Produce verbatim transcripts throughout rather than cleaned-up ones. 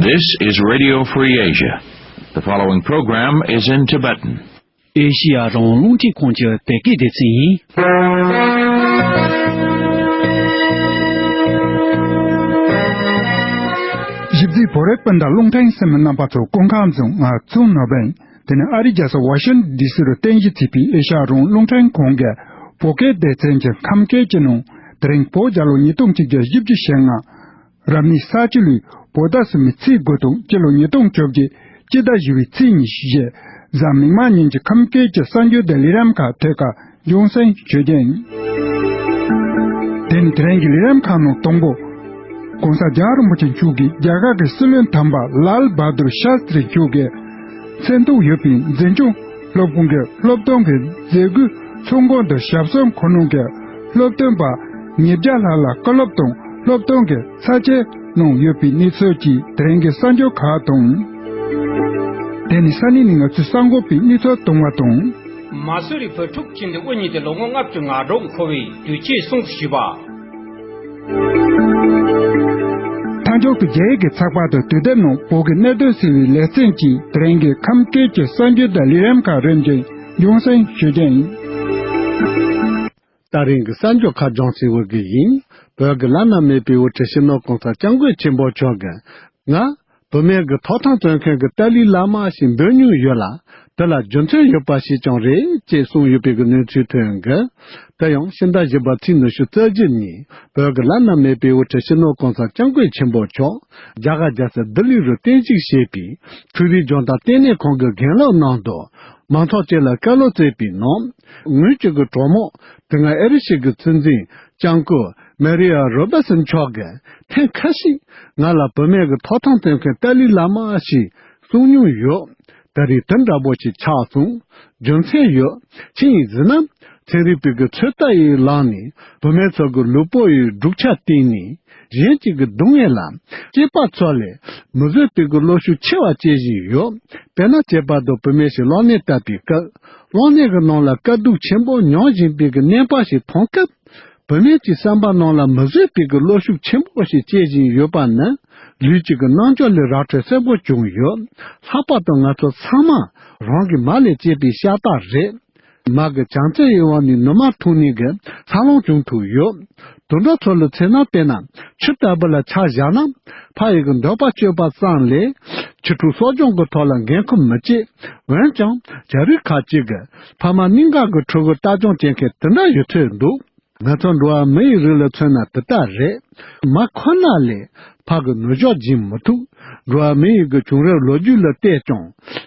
This is Radio Free Asia. The following program is in Tibetan. ཨེ་ཤི་ཡ་རང་དབང་རླུང་འཕྲིན་ཁང་གི་བོད་སྐད་སྡེ་ཚན་ཡིན། ཞིབ་འཇུག་བོད་རིགས་སྤུན་ཟླ་རླུང་འཕྲིན་གསན་མི་རྣམ་པ་ཚོ་སྐུ་ཁམས་བཟང་། ང་ཚོ་ནོར་བུ་ཡིན། དེ་ནས་ཨ་རིའི་རྒྱལ་ས་ཝ་ཤིང་ཊོན་ཌི་སི་རུ་རྟེན་གཞི་བྱས་པའི་ཨེ་ཤ་ཡ་རང་དབང་རླུང་འཕྲིན་ཁང་གི་བོད་སྐད་སྡེ་ཚན་གྱི་ཁམས་སྐད་ཀྱི་ནང་དེ་རིང་བོད་རྒྱལ་ལོ་ཉིས་སྟོང་གཅིག་བརྒྱ་བཞི་བཅུ་ཞེ་ལྔ། རབ་གནས་ས་བྱི་ལོའི་བོད་ཟླ་གསུམ་པའི་ཚེས་དགུ་དང་སྤྱི་ལོ་ཉིས་སྟོང་བཅོ་བརྒྱད་སྤྱི་ཟླ་བཞི་པའི་ཚེས་ཉི་ཤུ་བཞི། གཟའ་མིག་དམར་ཉིན་གྱི་ཁམས་སྐད་ཀྱི་གསར་འགྱུར་དང་ལས་རིམ་ཁག་ཐད་ཀར་རྒྱང་སྲིང་ཞུ་རྒྱུ་ཡིན། དེ་ནི་དེ་རིང་གི་ལས་རིམ་ཁག་ནང་དང་པོ། ༸གོང་ས་༸རྒྱལ་བ་རིན་པོ་ཆེ་མཆོག་གིས་རྒྱ་གར་གྱི་སྲིད་བློན་དམ་པ་ལཱལ་བྷ་དུར་ཤཱསྟྲི་མཆོག་གི་མཚན་ཐོག་ཡོད་པའི་འཛིན་སྐྱོང་སློབ་ཁང་གི་སློབ་སྟོན་གྱི་མཛད་སྒོའི་ཚོགས་འགོ་དང་ཞབས་གསང་ཁོ་ནང་གི་སློབ་སྟོན་པ་ཉིས་བརྒྱ་ལྷག་ལ་བཀའ་སློབ་དང་སློབ་སྟོན་གྱི་ཚད་འཇལ་གནང་ཡོད་པའི་གནས་ཚུལ་བཅས་དེ་རིང་གི་གསར་འགྱུར་ཁག་དང་། དེ་ནི་ས་གནས་ནས་ང་ཚོའི་གསར་འགོད་པའི་གནས་ཚུལ་གཏོང་བ་དང་། མ་སུ་རི་བོད་ཕྲུག་ཅིག་འདི་དབུ་བརྙེས་ཏེ་ལོ་ངོ་ལྔ་བཅུ་ང་དྲུག་འཁོར་བའི་དུས་ཆེན་སྲུང་བརྩི་ཞུས་པ། མཐའ་མཇུག་ཏུ་རྒྱ་ཡིག་གི་ཚགས་པར་དུ་དུས་དེབ་ནང་བོད་ཀྱི་གནད་དོན་གསལ་བའི་ལེ་ཚན་གྱིས་དེ་རིང་གི་ཁམས་སྐད་ཀྱི་གསར་འགྱུར་དང་ལས་རིམ་ཁག་རིམ་བཞིན་རྒྱང་སྲིང་ཞུ་རྒྱུ་ཡིན། ད་རིང་གི་གསར་འགྱུར་ཁག་སྦྱོང་སྲིད་འོས་ཀྱི་ཡིན། བོད་ཀྱི་བླ་ན་མེད་པའི་དབུ་ཁྲིད་སྤྱི་ནོར་གོང་ས་སྐྱབས་མགོན་ཆེན་པོ་མཆོག་གིས་ང་བུད་མེད་ཀྱི་ཐོབ་ཐང་རྩོད་མཁན་གྱི་ཏཱ་ལའི་བླ་མ་ཞེས་འབོད་མྱོང་ཡོད་ལ། དེ་ལ་རྒྱུ་མཚན་ཡོད་པ་ཞིག་ཀྱང་རེད་ཅེས་གསུངས་ཡོད་པའི་གནས་ཚུལ་ཐོན་གི། དེ་ཡང་ཕྱི་ཟླ་བཞི་པ་ཚེས་ཉི་ཤུ་རྩ་བཞི་ཉིན་བོད་ཀྱི་བླ་ན་མེད་པའི་དབུ་ཁྲིད་སྤྱི་ནོར་གོང་ས་སྐྱབས་མགོན་ཆེན་པོ་མཆོག་རྒྱ་གར་རྒྱལ་ས་ལྡི་ལི་རུ་རྟེན་གཞི་བྱས་པའི་འཕྲུལ་རིག་སྦྱོང་བརྡར་ལྟེ་གནས་ཁང་གི་རྒན་ལགས་ནང་དུ་མང་ཚོགས་ཅིག་ལ་བཀའ་སློབ་སྩལ་པའི་ནང་། ངོས་གཅིག་གི་གྲོགས་མོ་དེ་སྔ་ཨེ་རི་ཤི་གི་ཚོད་འཛིན་ལྕམ་སྐུ་མེ་རི་ཡ་རོ་བར་སན་མཆོག་གིས་ཐེངས་ཁ་ཤས་ང་ལ་བུད་མེད་ཀྱི་ཐོབ་ཐང་རྩོད་མཁན་ཏཱ་ལའི་བླ་མ་ཞེས་གསུང་མྱོང་ཡོད། ད་རེས་དེ་འདྲ་པོ་ཞིག་ཆགས་སོང་། རྒྱུ་མཚན་ཡོད། ཅི་ཡིན་ཟེར་ན། ཚན་རིག་པའི་གི་ཚོད་ལྟ་ཡི་ལམ་ནས་བུད་མེད་ཚོ་གི་ལུས་པོ་ཡི་སྒྲུག་ཆ་སྟེང་ནས་གཞན་གཅིག་གི་སྡུག་བསྔལ་ལ་སྐྱེས་པ་ཚོ་ལས་མི་བཟོད་པའི་གི་བློ་ཤུགས་ཆེ་བ་སྐྱེ་བཞིན་ཡོད། དཔེར་ན་ཁྱད་པར་དུ་བུད་མེད་ཞིག་གློ་ནད་བཏབ་པའི་སྐབས་གློ་ནད་ཀྱི་ནང་ལ་དཀའ་སྡུག་ཆེན་པོ་མྱོང་བཞིན་པའི་གི་ནད་པ་ཞིག་མཐོང་སྐབས། བུད་མེད་ཀྱི་བསམ་པ་ནང་ལ་མི་བཟོད་པའི་གི་བློ་ཤུགས་ཆེན་པོ་ཞིག་སྐྱེ་བཞིན་ཡོད་པ་ནི་ལུས་གཅིག་གི་རྣམ་འགྱུར་ལས་ར་འཕྲོད་གསལ་པོ་བྱུང་ཡོད། ལྷག་པར་དུ་ང་ཚོ་ཚང་མ་རང་གི་མ་ལས་སྐྱེས་པའི་ཤ་སྟག་རེད། མ་གི་བྱམས་བརྩེ་ཡི་འོག་ནས་ནུ་མ་འཐུང་ནས་གི་འཚར་ལོངས་བྱུང་ཐུབ་ཡོད། དུད་འགྲོ་ཚོ་ལ་མཚོན་ན་བལྟས་ན་ཆུ་ལྟ་བུ་ལ་ཆ་བཞག་ན་ཕ་ཡི་གི་འདོད་པ་སྤྱོད་པ་ཙམ་ལས་ཕྱི་ཕྲུག་གསོ་སྐྱོང་གི་ཐོག་ལ་འགན་ཁུར་མི་བྱེད། འོན་ཀྱང་བྱ་རིགས་ཁ་ཅིག་གི་ཕ་མ་གཉིས་ཀ་གི་ཕྲུ་གུ་ལྟ་སྐྱོང་བྱེད་མཁན་དེ་འདྲ་ཡོད་ཚོད་འདུག། ང་ཚོ་འགྲོ་བ་མི་ཡི་རིགས་ལ་མཚོན་ན་དེ་ལྟར་རེད། མ་ཁོ་ན་ལས་ཕ་གི་ནུ་ཞོ་སྦྱིན་མི་ཐུབ། འགྲོ་བ་མི་ཡི་གི་བྱུང་རབས་ལོ་རྒྱུས་ལ་བལྟས་ཀྱང་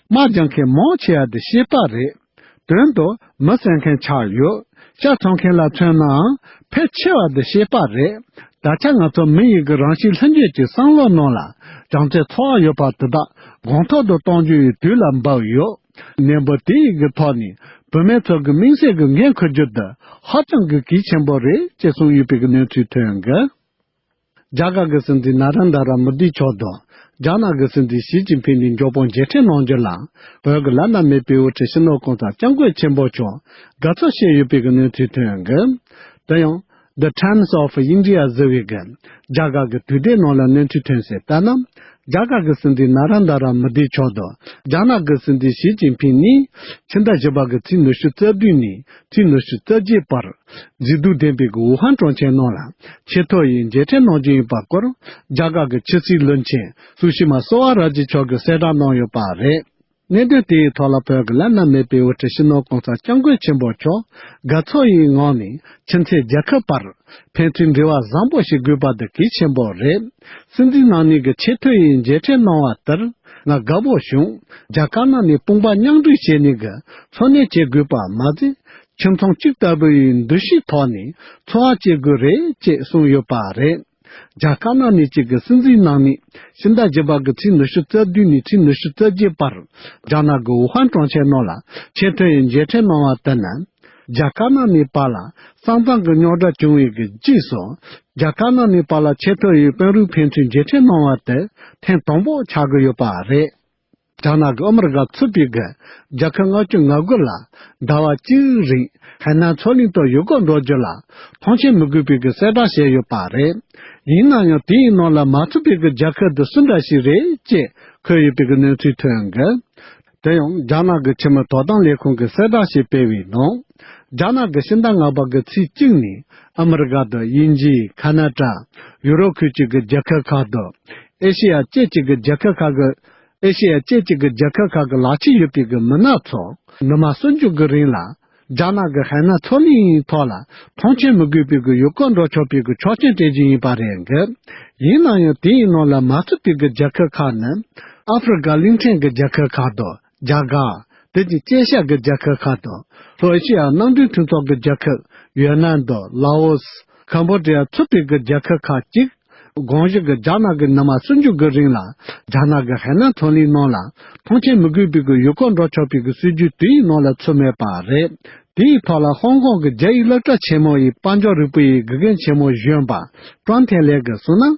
རྨ་རྒྱག་མཁན་མང་ཆེ་བ་དེ་སྐྱེས་པ་རེད། དོན་དུ་མི་བསད་མཁན་ཆགས་ཡོད། ཤ་འཚོང་མཁན་ལ་མཚོན་ནའང་ཕལ་ཆེ་བ་དེ་སྐྱེས་པ་རེད། ད་ཆ་ང་ཚོ་མི་ཡི་གི་རང་གཤིས་ལྷན་སྐྱེས་ཀྱི་བསམ་བློ་ནང་ལ་བྱམས་བརྩེ་ཚོར་བ་ཡོད་པ་དེ་དག་གོང་མཐོར་དུ་གཏོང་རྒྱུ་ཡི་དུས་ལ་འབབ་ཡོད། གནས་བབ་དེ་ཡི་གི་ཐོག་ནས་བུད་མེད་ཚོ་གི་དམིགས་བསལ་གྱི་འགན་འཁུར་རྒྱུ་དེ་ཧ་ཅང་གི་གལ་ཆེན་པོ་རེད་ཅེས་གསུངས་ཡོད་པའི་གནས་ཚུལ་ཐོན་གི། རྒྱ་གར་གྱི་སྲིད་འཛིན་ན་རེན་དྲ་མོ་དི་མཆོག་དང་རྒྱ་ནག་གི་སྲིད་འཛིན་ཞི་ཅིན་ཕིང་གཉིས་མགྱོགས་པོ་མཇལ་འཕྲད་གནང་རྒྱུ་ལ་བོད་ཀྱི་བླ་ན་མེད་པའི་དབུ་ཁྲིད་སྤྱི་ནོར་གོང་ས་སྐྱབས་མགོན་ཆེན་པོ་མཆོག་དགའ་ཚོར་བྱས་ཡོད་པའི་གནས་ཚུལ་ཐོན་གི། དེ་ཡང་The Times of India ཟེར་བའི་གི་རྒྱ་གར་གྱི་དུས་དེབ་ནང་ལ་གནས་ཚུལ་ཐོན་གསལ་ལྟར་ན། རྒྱ་གར་གྱི་སྲིད་འཛིན་ན་རེན་དྲ་མོ་དི་མཆོག་དང་རྒྱ་ནག་གི་སྲིད་འཛིན་ཞི་ཅིན་ཕིང་གཉིས་ཕྱི་ཟླ་བཞི་པ་གི་ཚེས་ཉི་ཤུ་རྩ་བདུན་ནས་ཚེས་ཉི་ཤུ་རྩ་བརྒྱད་བར་མཛེས་སྡུག་ལྡན་པའི་ཝུ་ཧན་གྲོང་ཁྱེར་ནང་ལ་ཆེས་མཐོ་ཡི་མཇལ་འཕྲད་གནང་རྒྱུ་ཡིན་པའི་སྐོར་རྒྱ་གར་གྱི་ཕྱི་སྲིད་བློན་ཆེན་སུ་ཤི་མ་སོ་ཝ་ར་ཇི་མཆོག་གིས་གསལ་བསྒྲགས་གནང་ཡོད་པ་རེད། གནད་དོན་དེའི་ཐོག་ལ་བོད་ཀྱི་བླ་ན་མེད་པའི་དབུ་ཁྲིད་སྤྱི་ནོར་གོང་ས་སྐྱབས་མགོན་ཆེན་པོ་མཆོག་དགའ་ཚོར་ཡི་ངང་ནས་ཕྱི་མཚན་རྒྱལ་ཁབ་བར་ཕན་ཚུན་འབྲེལ་བ་བཟང་པོ་ཞིག་དགོས་པ་དེ་གལ་ཆེན་པོ་རེད། སྲིད་འཛིན་རྣམ་གཉིས་ཀྱིས་ཆེས་མཐོ་ཡི་མཇལ་འཕྲད་གནང་བ་དེར་ང་དགའ་པོ་བྱུང་། རྒྱ་དཀར་ནག་གཉིས་དཔུང་པ་མཉམ་འབྲེལ་བྱས་ནས་ཀྱི་འཚོ་གནས་བྱེད་དགོས་པ་མ་ཟད། ཁྱིམ་ཚང་གཅིག་ལྟ་བུ་ཡི་འདུ་ཤེས་ཐོག་ནས་འཚོ་བ་སྐྱེལ་དགོས་རེད་ཅེས་གསུངས་ཡོད་པ་རེད། རྒྱ་དཀར་ནག་གཉིས་གཅིག་གི་སྲིད་འཛིན་རྣམ་གཉིས་ཕྱི་ཟླ་བཞི་པ་གི་ཚེས་ཉི་ཤུ་རྩ་བདུན་ནས་ཚེས་ཉི་ཤུ་རྩ་བརྒྱད་བར་རྒྱ་ནག་གི་ཝུ་ཧན་གྲོང་ཁྱེར་ནང་ལ་ཆེས་མཐོ་ཡི་མཇལ་འཕྲད་གནང་བ་དེ་ནི། རྒྱ་དཀར་ནག་གཉིས་བར་ལ་ས་མཚམས་ཀྱི་རྙོག་དྲ་བྱུང་བའི་གི་རྗེས་སུ། རྒྱ་དཀར་ནག་གཉིས་བར་ལ་ཆེས་མཐོ་ཡི་དཔོན་རིགས་ཕན་ཚུན་མཇལ་འཕྲད་གནང་བ་དེ་ཐེངས་དང་པོ་ཆགས་ཀྱི་ཡོད་པ་རེད། རྒྱ་ནག་གིས་ཨ་མི་རི་ཀ་ཚུད་པའི་གི་རྒྱལ་ཁབ་ལྔ་བཅུ་ང་དགུ་ལ་ཟླ་བ་གཅིག་རིང་ཧའེ་ནན་མཚོ་གླིང་དུ་ཡུལ་སྐོར་འགྲོ་རྒྱུ་ལ་ཐང་ཆེན་མི་དགོས་པའི་གི་གསལ་བསྒྲགས་བྱས་ཡོད་པ་རེད། ཡིན་ན་ཡང་དེའི་ནང་ལ་མ་ཚུད་པའི་གི་རྒྱལ་ཁབ་དེ་སུ་འདྲ་ཞིག་རེད་ཅེས་འཁོད་ཡོད་པའི་གི་གནས་ཚུལ་ཐོན་གི། དེ་ཡང་རྒྱ་ནག་གི་ཕྱི་མི་དོ་དམ་ལས་ཁུངས་ཀྱིས་གསལ་བསྒྲགས་ཤིག་སྤེལ་བའི་ནང་། རྒྱ་ནག་གི་ཕྱི་ཟླ་ལྔ་པ་གི་ཚེས་གཅིག་ནས་ཨ་མི་རི་ཀ་དང་དབྱིན་ཇི། ཁ་ན་ཏྲ། ཡུ་རོབ་ཁུལ་གྱི་གི་རྒྱལ་ཁབ་ཁག་དང་། ཨེ་ཤེ་ཡ་བཅས་ཀྱི་གི་རྒྱལ་ཁབ་ཁག་གི། ཨེ་ཤེ་ཡ་བཅས་ཀྱི་གི་རྒྱལ་ཁབ་ཁག་གི་ལག་ཁྱེར་ཡོད་པའི་གི་མི་སྣ་ཚོ་ཉི་མ་སུམ་ཅུ་གི་རིང་ལ། རྒྱ་ནག་གི་ཧའེ་ནན་མཚོ་གླིང་ཐོག་ལ་ཐང་ཆེན་མི་དགོས་པའི་གི་ཡུལ་སྐོར་འགྲོ་ཆོག་པའི་གི་ཆོག་མཆན་སྤྲད་རྒྱུ་ཡིན་པ་རེད་གི། ཡིན་ན་ཡང་དེའི་ནང་ལ་མ་ཚུད་པའི་གི་རྒྱལ་ཁབ་ཁག་ནི། ཨ་ཧྥེ་རི་ཀ་གླིང་ཕྲན་གྱི་རྒྱལ་ཁབ་ཁག་དང་། རྒྱ་གར། དེ་བཞིན་ཨེ་ཤ་ཡ་གི་རྒྱལ་ཁབ་ཁག་དང་། ལྷོ་ཨེ་ཤ་ཡ་མནའ་འབྲེལ་མཐུན་ཚོགས་ཀྱི་རྒྱལ་ཁབ་ཡུན་ནན་དང་། ལའོ་སི། ཁམ་བྷོ་ཌི་ཡ་ཚུད་པའི་གི་རྒྱལ་ཁབ་ཁག་ཅིག། དགོངས་ཞུ་གི་རྒྱ་ནག་གི་ཉི་མ་སུམ་ཅུ་གི་རིང་ལ་རྒྱ་ནག་གི་ཧའེ་ནན་མཚོ་གླིང་ནང་ལ་ཐང་ཆེན་མི་དགོས་པའི་གི་ཡུལ་སྐོར་འགྲོ་ཆོག་པའི་གི་སྲིད་ཇུས་དེའི་ནང་ལ་ཚུད་མེད་པ་རེད། དེའི་ཐོག་ལ་ཧོང་ཀོང་གི་རྒྱ་ཡིག་སློབ་གྲྭ་ཆེན་མོ་ཡི་དཔལ་འབྱོར་རིག་པའི་དགེ་རྒན་ཆེན་མོ་གཞོན་པ་ཀྲོན་ཐེ་ལེ་གིས་གསུངས་ན།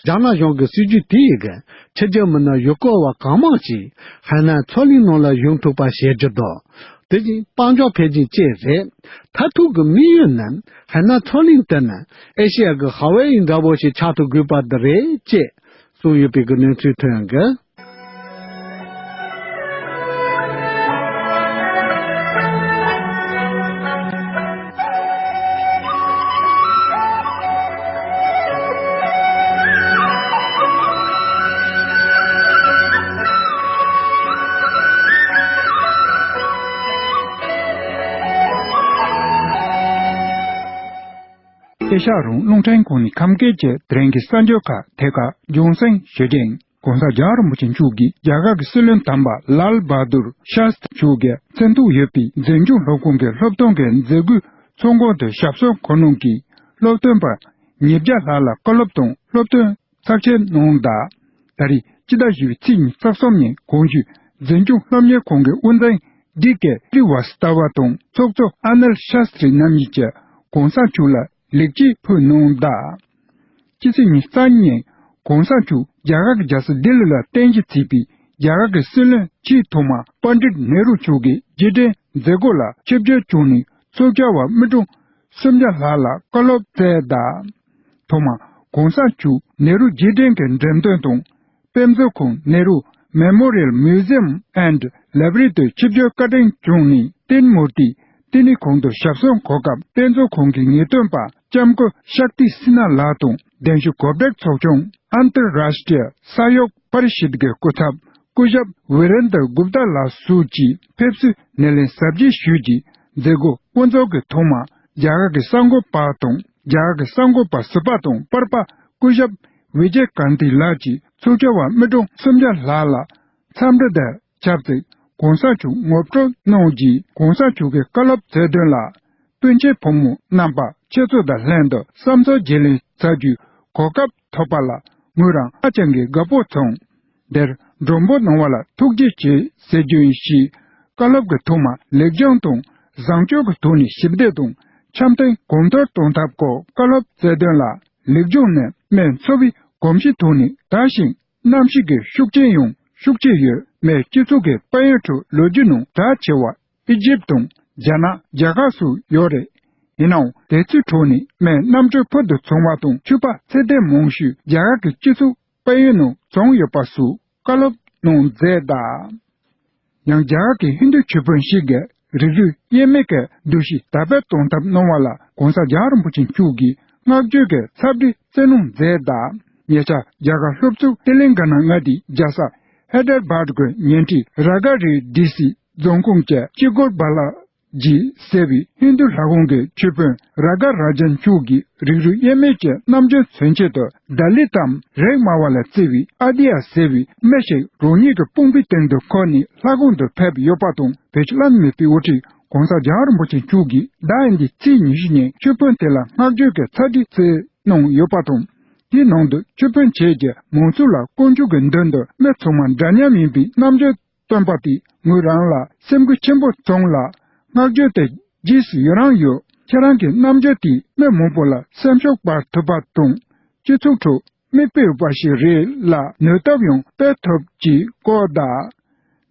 རྒྱ་ནག་གཞུང་གི་སྲིད་ཇུས་དེ་ཡིས་ཕྱི་རྒྱལ་མི་སྣ་ཡུལ་སྐོར་བ་གང་མང་ཞིག་ཧའེ་ནན་མཚོ་གླིང་ནང་ལ་ཡོང་ཐུབ་པ་བྱེད་རྒྱུ་དང་། དེ་བཞིན་དཔལ་འབྱོར་འཕེལ་རྒྱས་བཅས་རེད། མཐར་ཐུག་གི་དམིགས་ཡུལ་ནི་ཧའེ་ནན་མཚོ་གླིང་དེ་ནི་ཨེ་ཤེ་ཡ་གི་ཧ་ཝེ་ཡི་འདྲ་བོ་ཞིག་ཆགས་ཐུབ་དགོས་པ་དེ་རེད་ཅེས་གསུངས་ཡོད་པའི་གི་གནས་ཚུལ་ཐོན་གི། ཨེ་ཤ་ཡ་རང་དབང་རླུང་འཕྲིན་ཁང་ནས་ཁམས་སྐད་ཀྱི་དེ་རིང་གི་གསར་འགྱུར་ཁག་ཐད་ཀར་རྒྱང་སྲིང་ཞུ་རྒྱུ་ཡིན། ༸གོང་ས་༸རྒྱལ་བ་རིན་པོ་ཆེ་མཆོག་གིས་རྒྱ་གར་གྱི་སྲིད་བློན་དམ་པ་ལཱལ་བྷ་དུར་ཤཱ་སྟྲི་མཆོག་གི་མཚན་ཐོག་ཡོད་པའི་འཛིན་སྐྱོང་སློབ་ཁང་གི་སློབ་སྟོན་གྱི་མཛད་སྒོའི་ཚོགས་ཁང་དུ་ཞབས་སོར་འཁོད་གནང་གིས་སློབ་སྟོན་པ་ཉིས་བརྒྱ་ལྷག་ལ་བཀའ་སློབ་དང་སློབ་སྟོན་ཚགས་ཆེན་གནང་གདའ། ད་རེས་སྤྱི་ཟླ་བཞི་པའི་ཚེས་ཉི་ཤུ་རྩ་གསུམ་ཉིན་གོང་ཞུས་འཛིན་སྐྱོང་སློབ་གཉེར་ཁང་གི་དབུ་འཛིན་ཌི་ཀེ་སྲི་ཝ་སྟ་བ་དང་ཚོགས་གཙོ་ཨ་ནལ་ཤཱ་སྟྲི་རྣམ་གཉིས་ཀྱིས་གོང་ས་མཆོག་ལ་ལེགས་སྐྱེས་ཕུལ་གནང་གདའ། སྤྱི་ཚེས་ཉི་ཤུ་རྩ་གཉིས་ཉིན་གོང་ས་མཆོག་རྒྱ་གར་གྱི་རྒྱལ་ས་ལྡི་ལི་ལ་རྟེན་གཞི་བྱས་པའི་རྒྱ་གར་གྱི་སྲིད་བློན་ཆེས་ཐོག་མ་པཎ་ཌིཏ་ནེ་རུ་མཆོག་གི་རྗེས་དྲན་མཛད་སྒོ་ལ་ཆིབས་བསྒྱུར་བྱུང་ནས་ཚོགས་བཅར་བ་མི་གྲངས་སུམ་བརྒྱ་ལྷག་ལ་བཀའ་སློབ་སྩལ་གདའ། ཐོག་མར་གོང་ས་མཆོག་ནེ་རུ་རྗེས་དྲན་གྱི་འགྲེམས་སྟོན་དང་། དཔེ་མཛོད་ཁང་ནེ་རུ་Memorial Museum and Library དུ་ཆིབས་བསྒྱུར་བཀའ་དྲིན་བསྐྱངས་ནས་ཏིན་མུར་ཏི་ཏི་ནི་ཁང་དུ་ཞབས་སོར་འཁོད་སྐབས་དཔེ་མཛོད་ཁང་གི་ངེས་སྟོན་པ་ལྕམ་སྐུ་ཤཀྟི་སི་ནྷ་ལགས་དང་གདན་ཞུ་གོ་བསྡུར་ཚོགས་ཆུང་ཨན་ཏི་རཱ་ཤི་ཏྲི་ཡ་ས་ཡོག་པ་རི་ཤིད་ཀྱི་སྐུ་ཚབ་སྐུ་ཞབས་ཝི་རེན་དྲ་གུབ་ཏ་ལགས་སོགས་ཀྱིས་ཕེབས་བསུའི་སྣེ་ལེན་གཟབ་རྒྱས་ཞུས་ཀྱིས་མཛད་སྒོ་དབུ་འཛུགས་ཀྱི་ཐོག་མར་རྒྱ་གར་གྱི་གསར་འགོད་པ་དང་རྒྱ་གར་གྱི་གསར་འགོད་པ་ཟུར་པ་དང་པར་པ་སྐུ་ཞབས་ཝི་ཇེ་ཀཱན་ཏི་ལགས་ཀྱིས་ཚོགས་བཅར་བ་མི་གྲངས་སུམ་བརྒྱ་ལྷག་ལ་འཚམས་འདྲི་དང་ཆབས་ཅིག་གོང་ས་མཆོག་ངོ་སྤྲོད་གནང་རྗེས་གོང་ས་མཆོག་གི་བཀའ་སློབ་སྩལ་དོན་ལ་སྤུན་མཆེད་ཕོ་མོ་རྣམ་པ་ཁྱེད་ཚོ་དང་ལྷན་དུ་བསམ་ཚུལ་བརྗེ་ལེན་བྱ་རྒྱུའི་གོ་སྐབས་ཐོབ་པ་ལ་ངོས་རང་ཧ་ཅང་གི་དགའ་པོ་བྱུང་། འདིར་མགྲོན་པོ་གནང་བ་ལ་ཐུགས་རྗེ་ཆེ་ཟེར་རྒྱུ་ཡིན་ཞེས་བཀའ་སློབ་ཀྱི་ཐོག་མར་ལེགས་སྦྱོང་དང་བཟང་སྤྱོད་ཀྱི་ཐོག་ནས་ཞི་བདེ་དང་འཆམ་མཐུན་གོང་མཐོར་གཏོང་ཐབས་སྐོར་བཀའ་སློབ་སྩལ་དོན་ལ་ལེགས་སྦྱོང་ནི་སྨན་འཚོ་བའི་གོམས་གཤིས་ཐོག་ནས་དར་ཞིང་གནམ་གཤིས་ཀྱི་ཤུགས་རྐྱེན་ཡང་ཤུགས་ཆེ་ཡོད། སྨན་སྤྱི་ཚོགས་ཀྱི་དཔལ་ཡོན་ཁྲོད་ལོ་རྒྱུས་ནང་གྲགས་ཆེ་བ་ཨི་ཇིབ་དང་རྒྱ་ནག་རྒྱ་གར་སོགས་ཡོད་རེད། ཡིན་ནའང་དེ་ཚོའི་ཁྲོད་ནས་སྨན་རྣམ་དཔྱོད་ཕུལ་དུ་བྱུང་བ་དང་མཆོད་པ་ཚད་ལྡན་མང་ཤོས་རྒྱ་གར་གྱི་སྤྱི་ཚོགས་དཔལ་ཡོན་ནང་བྱུང་ཡོད་པ་སོགས་བཀའ་སློབ་གནང་མཛད་གདའ། ཡང་རྒྱ་གར་གྱི་ཧིན་རྡུ་ཆོས་དཔོན་ཞིག་གིས་རིགས་རུས་དབྱེར་མེད་ཀྱི་འདུ་ཤེས་དར་སྤེལ་གཏོང་ཐབས་གནང་བ་ལ་གོང་ས་རྒྱལ་བ་རིན་པོ་ཆེ་མཆོག་གིས་བསྔགས་བརྗོད་ཀྱི་ཚབ་འདྲི་བསྩལ་གནང་མཛད་གདའ། ཉེ་ཆར་རྒྱ་གར་ལྷོ་ཕྱོགས་ཏི་ལིང་ག་ན་མངའ་སྡེའི་རྒྱལ་ས་ཧེ་དར་བྷཱད་ཀྱི་ཉེ་འཁྲིས་ར་ག་རི་ཌི་སི་རྫོང་ཁོངས་ཀྱི་ཅི་གོར་བ་ལ་ཇི་ཟེར་བའི་ཧིན་རྡུ་ལྷ་ཁང་གི་ཆོས་དཔོན་ར་ག་ར་ཇན་མཆོག་གིས་རིགས་རུས་དབྱེར་མེད་ཀྱི་རྣམ་དཔྱོད་མཚོན་ཆེད་དུ་ད་ལི་ཏམ་རེག་མ་བ་ལ་བརྩི་བའི་ཨ་དི་ཡ་ཟེར་བའི་མི་ཞིག་རང་ཉིད་ཀྱི་དཔུང་པའི་སྟེང་དུ་འཁུར་ནས་ལྷ་ཁང་དུ་ཕེབས་ཡོད་པ་དང་། བོད་ཀྱི་བླ་ན་མེད་པའི་དབུ་ཁྲིད་གོང་ས་རྒྱལ་བ་རིན་པོ་ཆེ་མཆོག་གིས་ཟླ་འདིའི་ཚེས་ཉི་ཤུ་ཉིན་ཆོས་དཔོན་དེ་ལ་བསྔགས་བརྗོད་ཀྱི་ཚར་འདྲི་བསྩལ་གནང་ཡོད་པ་དང་། དེའི་ནང་དུ་ཆོས་དཔོན་བྱས་ཀྱི་མང་ཚོགས་ལ་དཀོན་མཆོག་གི་མདུན་དུ་མི་ཚང་མ་འདྲ་མཉམ་ཡིན་པའི་རྣམ་དཔྱོད་སྟོན་པ་དེས་ངོས་རང་ལ་སེམས་འགུལ་ཆེན་པོ་བྱུང་ལ། བསྔགས་བརྗོད་དེ་རྗེས་སུ་ཡི་རང་ཡོད། ཁྱེད་རང་གི་རྣམ་དཔྱོད་དེས་མི་མང་པོ་ལ་སེམས་ཤུགས་སྤར་ཐུབ་པ་དང་། སྤྱི་ཚོགས་ཁྲོད་མིག་དཔེ་ཡོད་པ་ཞིག་རེད་ལ་ནུས་སྟོབས་ཡང་སྤེལ་ཐུབ་ཅེས་བཀོད་གདའ།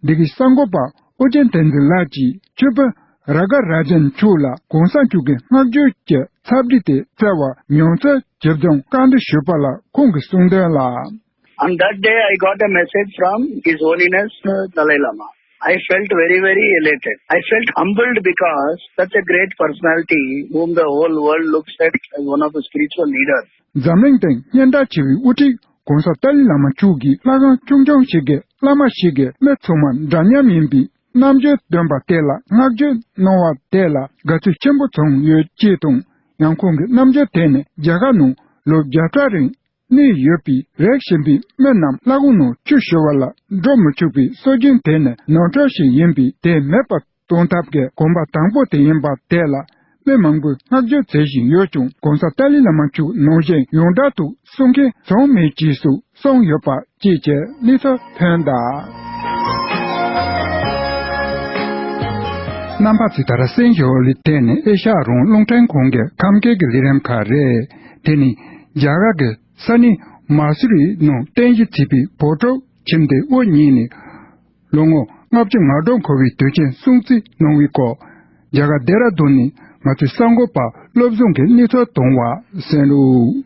འདི་གའི་གསར་འགོད་པ་ཨོ་རྒྱན་བསྟན་འཛིན་ལགས་ཀྱིས་ཆོས་དཔོན་ར་ག་ར་ཇན་མཆོག་ལ་གོང་ས་མཆོག་གི་བསྔགས་བརྗོད་ཀྱི་ཚབ་བྲིས་དེ་བསྩལ་བར་མྱོང་ཚོར་ཇི་བྱུང་བཀའ་འདྲི་ཞུས་པ་ལ་ཁོང་གིས་གསུངས་དོན་ལ། On that day, I got a message from His Holiness, uh, Dalai Lama. I felt very, very elated. I felt humbled because such a great personality whom the whole world looks at as one of the spiritual leaders. འཛམ་གླིང་སྟེང་སྙན་གྲགས་ཆེ་བའི་དབུ་ཁྲིད་༸གོང་ས་ཏཱ་ལའི་བླ་མ་མཆོག་གི་ལྷ་ཁང་ཆུང་ཆུང་ཞིག་གི་བླ་མ་ཞིག་གིས་མི་ཚང་མ་འདྲ་མཉམ་ཡིན་པའི་རྣམ་དཔྱོད་ལྡན་པ་དེ་ལ་བསྔགས་བརྗོད་གནང་བ་དེ་ལ་དགའ་ཚོར་ཆེན་པོ་བྱུང་ཡོད་ཅེས་དང་། ཡང་ཁོང་གི་རྣམ་དཔྱོད་དེ་ནི་རྒྱ་གར་ནང་ལོ་བརྒྱ་ཕྲག་རིང་གནས་ཡོད་པས། རེག་བཞིན་པའི་མི་རྣམས་ལྷ་ཁང་ནང་ཆུ་བཞུར་བ་ལ་འགྲོ་མི་ཆོག་པའི་སྲོལ་རྒྱུན་དེ་ནི་ནོར་འཁྲུལ་ཞིག་ཡིན་པས། དེ་མེད་པར་གཏོང་ཐབས་ཀྱི་གོམ་པ་དང་པོ་དེ་ཡིན་པ་དེ་ལ་མི་མང་པོས་བསྔགས་བརྗོད་མཛད་བཞིན་ཡོད་ཀྱང་། ༸གོང་ས་ཏཱ་ལའི་བླ་མ་མཆོག་ནང་བཞིན་ཡོངས་གྲགས་དུ་གསུང་མཁན་བྱུང་མེད་ཅེས་སུ་གསུངས་ཡོད་པ་བཅས་ཀྱི་གནས་ཚུལ་ཐོན་གདའ། རྣམ་པ་ཚོས་ད་ར་གསན་ཞུ་ལི་དེ་ནི་ཨེ་ཤ་ཡ་རང་དབང་རླུང་འཕྲིན་ཁང་གི་ཁམས་སྐད་ཀྱི་ལས་རིམ་ཁག་རེད། དེ་ནི་རྒྱ་གར་གྱི་ས་གནས་མ་སུ་རི་ནང་རྟེན་གཞི་བྱས་པའི་བོད་ཕྲུག་ཁྱིམ་སྡེ་དབུ་བརྙེས་ནས་ལོ་ངོ་ལྔ་བཅུ་ང་དྲུག་འཁོར་བའི་དུས་ཆེན་སྲུང་བརྩི་གནང་བའི་སྐོར། རྒྱ་གར་ལྡེ་ར་ལྡུན་ནས་ང་ཚོའི་གསར་འགོད་པ་བློ་བཟང་གིས་གནས་ཚུལ་བཏང་བ་གསན་རོགས།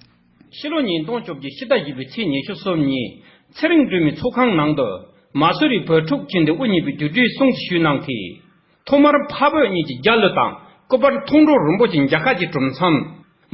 ཕྱི་ལོ་ཉིས་སྟོང་བཅོ་བརྒྱད་ཕྱི་ཟླ་བཞི་པའི་ཚེས་ཉི་ཤུ་གསུམ་ཉིན་ཚེ་རིང་སྒྲོལ་མའི་ཚོགས་ཁང་ནང་དུ་མ་སུ་རི་བོད་ཕྲུག་ཁྱིམ་སྡེ་དབུ་བརྙེས་པའི་དུས་དྲན་སྲུང་བརྩི་ཞུས་གནང་སྟེ། ཐོག་མར་འཕགས་བོད་གཉིས་ཀྱི་རྒྱལ་གླུ་དང་སྐུ་པར་མཐོང་གྲོལ་རིན་པོ་ཆེ་མཇལ་ཁ་གྱི་གྲུབ་མཚམས།